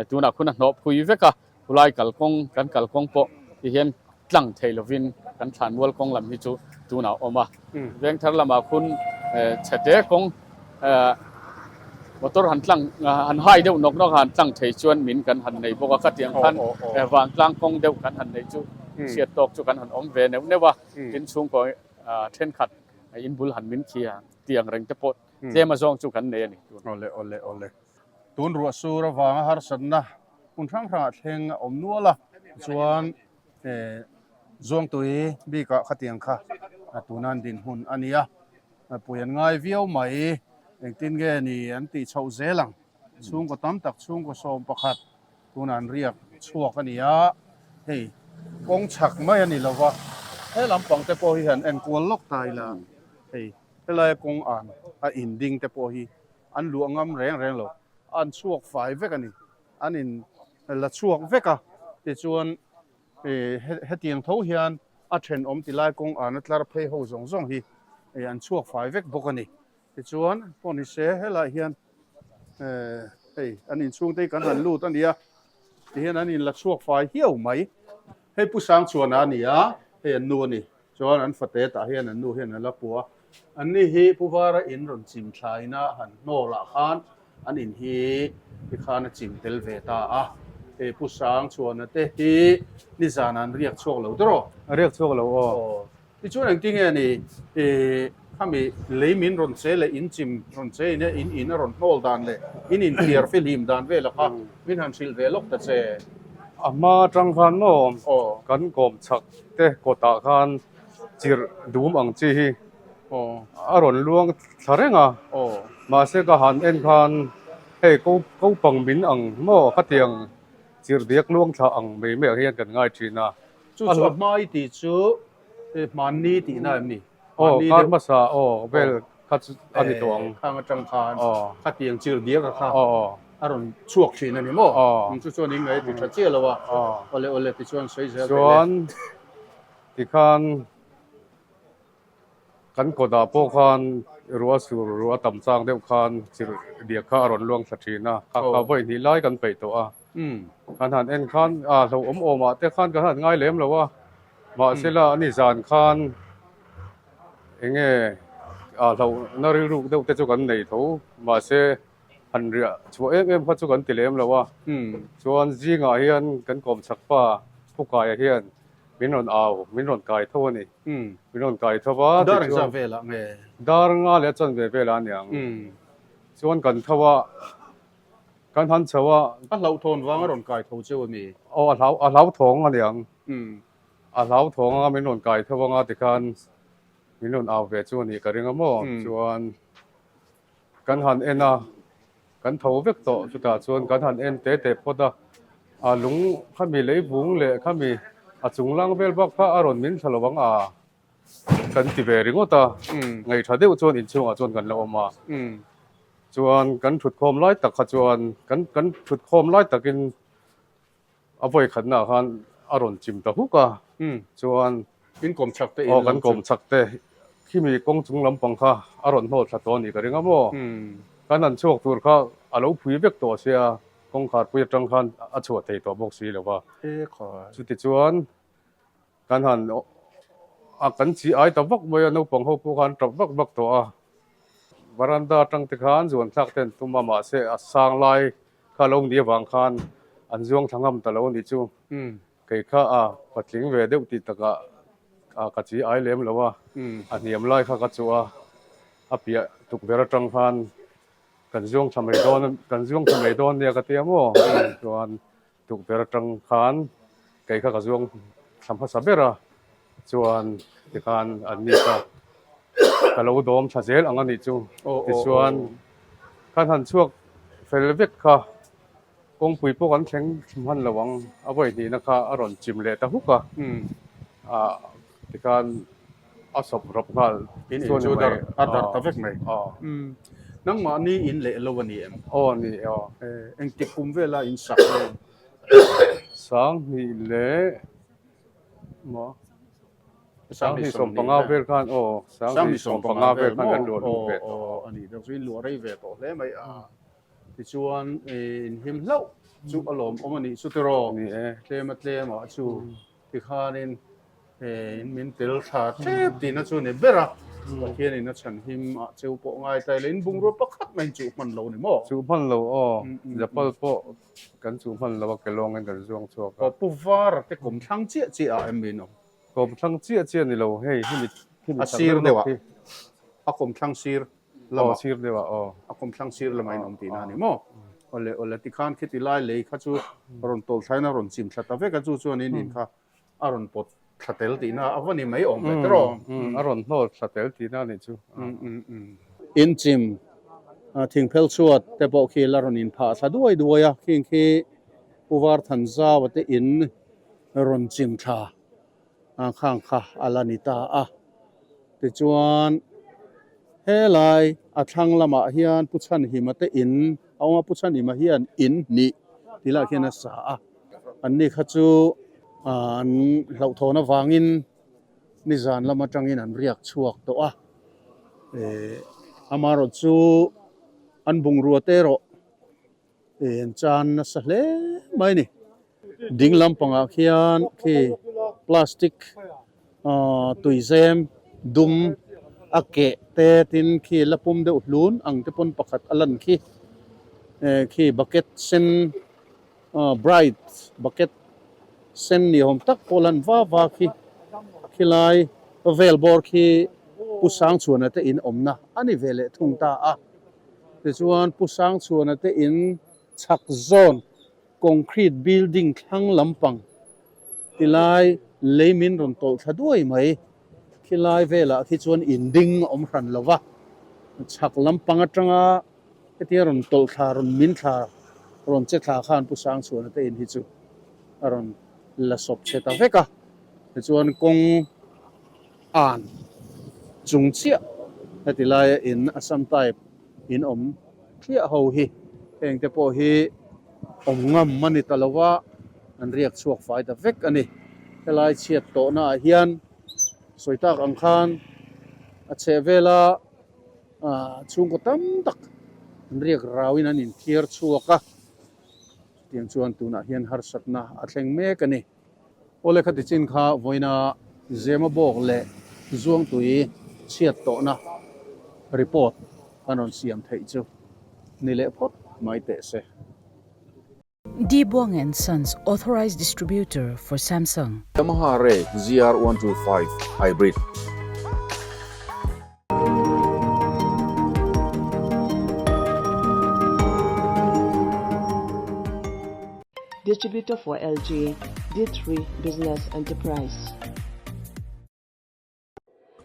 tunah khun a hnawh phui vek a, khulai kalkawng kan kalkawng pawh ti hian tlang thei lovin kan thlanmual kawng lam hi chu tunah a awm a. Vengthar lamah khun chhete kawng motor han tlang han hai deuh nawk nawk a han tlang thei chuan min kan han nei bawk a, khatiang khan vangtlang kawng deuh kan han nei chu chhiat tawk chu kan han awm ve neuh neuh a, tin chhungkaw thenkhat inbul han min khi a tiang reng te pawh tlem azawng chu kan nei a ni. Awle awle awle. Tun ruah sur avanga harsatna hmun hrang hrangah thleng a awm nual a, chuan Zuangtui bikah khatiang kha tuna an dinhmun a ni a, pui an ngai viau mai. Engtin nge ni an tih chhoh zel ang? Chhungkaw tam tak chhungkaw 11 tuna an riak chhuak a ni a, hei kawng chhak mai a ni lo va, he lampang te pawh hi han enkual lawk ta ila hei helaia kawng an a inding te pawh hi an luah ngam reng reng lo, an chhuak fai vek a ni, an in la chhuak vek a, tichuan hetiang tho hian a thenawm tilai kawng an a tlar phei ho zawng zawng hi an chhuak fai vek bawk a ni. Tichuan pawh ni se helaiah hian hei an inchhungte hi kan han lut a ni a, tihian an in la chhuak fai hiau mai. Hei Pu Sangchhuana a ni a, hei an nu a ni. Chuan an fate tah hian an nu hian a la pua. An ni hi Pu Vara in rawn chim thlaina han hnawlah khan an in hi tikhan a chim tel ve ta a. Hei Pu Sangchhuana te hi nizan an riak chhuak lo tawh. A riak chhuak lo aw. Aw. Tichuan engtin nge ni i khami lei min rawn che leh in chim rawn che in in in a rawn hnawl dan leh in inthiar fihlim dan vel a kha min han hrilh ve lawk ta che. A hma atang khan maw kan kawm chhak te kawtah khan chirh dum ang chi hi a rawn luang thla reng a, mahse ka han en khan hei ko kopang min ang maw khatiang chirh diak luang thla ang mai mai ah hian kan ngai thin a. Chu chu a hmai tih chu hmanni tihna em ni? Aw, kar hmasa aw vel kha chu a ni tawh ang. Khang atang khan khatiang chirh diak a kha a rawn chhuak thin a ni maw? Chu chuan in ngaih ti tha chiah lo a. Awle awle tichuan sawi zel teh le. Chuan tikhan kan kawtah pawh khan ruah sur ruah tam chang deuh khan chirh diak kha a rawn luang thla thin a. Kha kha vawi hnih lai kan peih tawh a. Kan han en khan a hlauhawm awmah te khan kan han ngai lem lo a. Mahsela ani zan khan enge a hlauhna rilruk deuh te chu kan nei tho. Mahse han riah chhuah em em kha chu kan ti lem lo a. Chuan zingah hian kan kawm chak pa Phukaia hian min rawn au, min rawn kai tho a ni. Min rawn kai tho a. Dar engzah velah nge? Dar nga leh a chanve velah a niang. Chuan kan tho a. Kan han chho a. A hlauhthawn vang a rawn kai tho cheu a mi? Aw a hlau a hlauthawng a niang. A hlauthawng anga min rawn kai tho anga tikhan min rawn au ve chu a nih ka ring a maw? Chuan kan han en a, kan tho vek tawh chutah chuan kan han en te te phawt a, a lung khami leivung leh khami a chung lang vel bak kha a rawn min thla lo ang a. Kan ti ve ringawt a, ngaihṭha deuh chuan inchhungah chuan kan la awm a. Chuan kan ṭhutkhawm lai tak kha chuan kan kan ṭhutkhawm lai takin a vawi khatnaah khan a rawn chim ta huk a. Chuan In kawm chak te aw kan kawm chak te khimi kawng chung lampang kha a rawn hnawt thla tawh a nih ka ring a maw. Kan han chhuak tur kha a lo phui vek tawh sia, kawngkhar pui aṭang khan a chhuah thei tawh bawk si lo va. Chutichuan Kan han a kan chi ai ta vak mai a, naupang ho pawh khan tap vak vak tawh a. Varanda atang te khan zuan thlak te an tum a, mahse a sang lai kha lo ni avang khan an zuang thla ngam ta lo a nih chu. Kei kha a patling ve deuh tih takah a ka chi ai lem lo a, a hniam lai kha ka chuh a, a piah tukverh atang khan kan zuang thla mai dawn kan zuang thla mai dawn nia ka tia maw chuan Tukverh atang khan kei kha ka zuang thla hmasa ber a, chuan tikhan an ni kha ka lo dawm thla zel ang a nih chu. Tichuan khan han chhuak fel vek kha kawngpui pawh kan thleng hman lo ang, a vawi hnihna kha a rawn chim leh ta huk a, ah tikhan a sawp rawp nghal In in chu dar a dar ta vek mai. Nangmahni in leh lo a ni em? Aw ni aw. Engtik kum vela in sak nge? Sanghnih leh maw? Sanghnih sawmpanga vel khan aw sanghnih sawmpanga vel khan kan luah luh ve tawh. Aw a ni deuh chu in luah rei ve tawh hle mai a. Tichuan inhim hlauh chu a lawmawm a nih chu tiraw? Ni e. Tlema tlemah chu Tikhanin in min tel tha tep tihna chu a ni ber a, Pathianin a chhan him ah cheu pawh ngai ta ila in bungrua pakhat mai chuh hman lo ni maw? Chuh hman lo aw, Japal pawh kan chuh hman lo a, kelawngin kan zuang chhuak a. Aw Pu Vara te kawm thlang chiah chiah ah em min awm? Kawm thlang chiah chiah ni lo, hei hemi hemi chak deuh lawk hi. A kawm thlang sir lamah. Aw sir deuh ah aw. A kawm thlang sir lamah in awm tihna a ni maw? Awle awle tikhan khiti lai lei kha chu rawn tawlh thlain a rawn chim thla ta vek a, chu chuan in in kha a rawn pawt thla tel tihna a va ni mai awm ve tiraw? A rawn hnawt thla tel tihna a nih chu. In chim thingphel chhuat te pawh khi la rawn inphah thla duai duai a, khing khi Pu Varthanzau te in rawn chim thla khang kha a la ni ta a. Tichuan helai a thlang lamah hian Pu Chhanhima te in a awm a, Pu Chhanhima hian in hnih tih lah khian a sa a, anni kha chu an hlauhthawn avangin nizan lam atangin an riak chhuak tawh a, eh amaherawhchu chu an bungrua te erawh En chan nasa hle mai a ni. Ding lampangah khian khi plastic ahh tuizem dum a keh te tin khi la pum deuh hlun ang te pawn pakhat a lan khi eh khi bucket sen ahh bright bucket sen ni awm tak pawh lan va va khi khilai vel bawr khi Pu Sangchhuana te in awmna a ni ve leh thung ta a. Tichuan Pu Sangchhuana te in chhak zawn concrete building thlang lampang tilai lei min rawn tawlh thla duai mai. Khilai velah khi chuan in ding a awm hran lo va, chhak lampang atanga hetia rawn tawlh thla rawn min thla rawn che thla khan Pu Sangchhuana te in hi chu a rawn la sawp chhe ta vek a. Tichuan kawng An chung chiah heti laia in Assam type in awm thliah ho hi heng te pawh hi awm ngam a ni ta lo va, an riak chhuak fai ta vek a ni. Helai chhiat tawhna ah hian sawi tak ang khan a chheh vela chhungkaw tam tak an riak rauin an inthiar chhuak a, chutiang chuan tunah hian harsatna a thleng mek a ni. Awle khati chin kha vawiina. Zemabawk leh Zuangtui chhiat tawhna report kan rawn siam theih chu ni leh phawt mai teh se. D Buang and Sons Authorized Distributor for Samsung. Yamaha Ray ZR125 Hybrid. Distributor for LG, D3 Business Enterprise.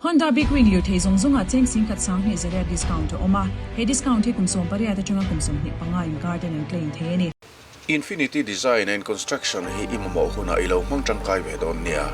Honda Big Wing lirthei zawng zawngah cheng singkhat 2000 zariat discount a awm a, he discount hi kum 18 atanga kum 25 inkar ten an claim thei a ni. Infinity Design and Construction hi i mamawh hunah i lo hmang tangkai ve dawn nia.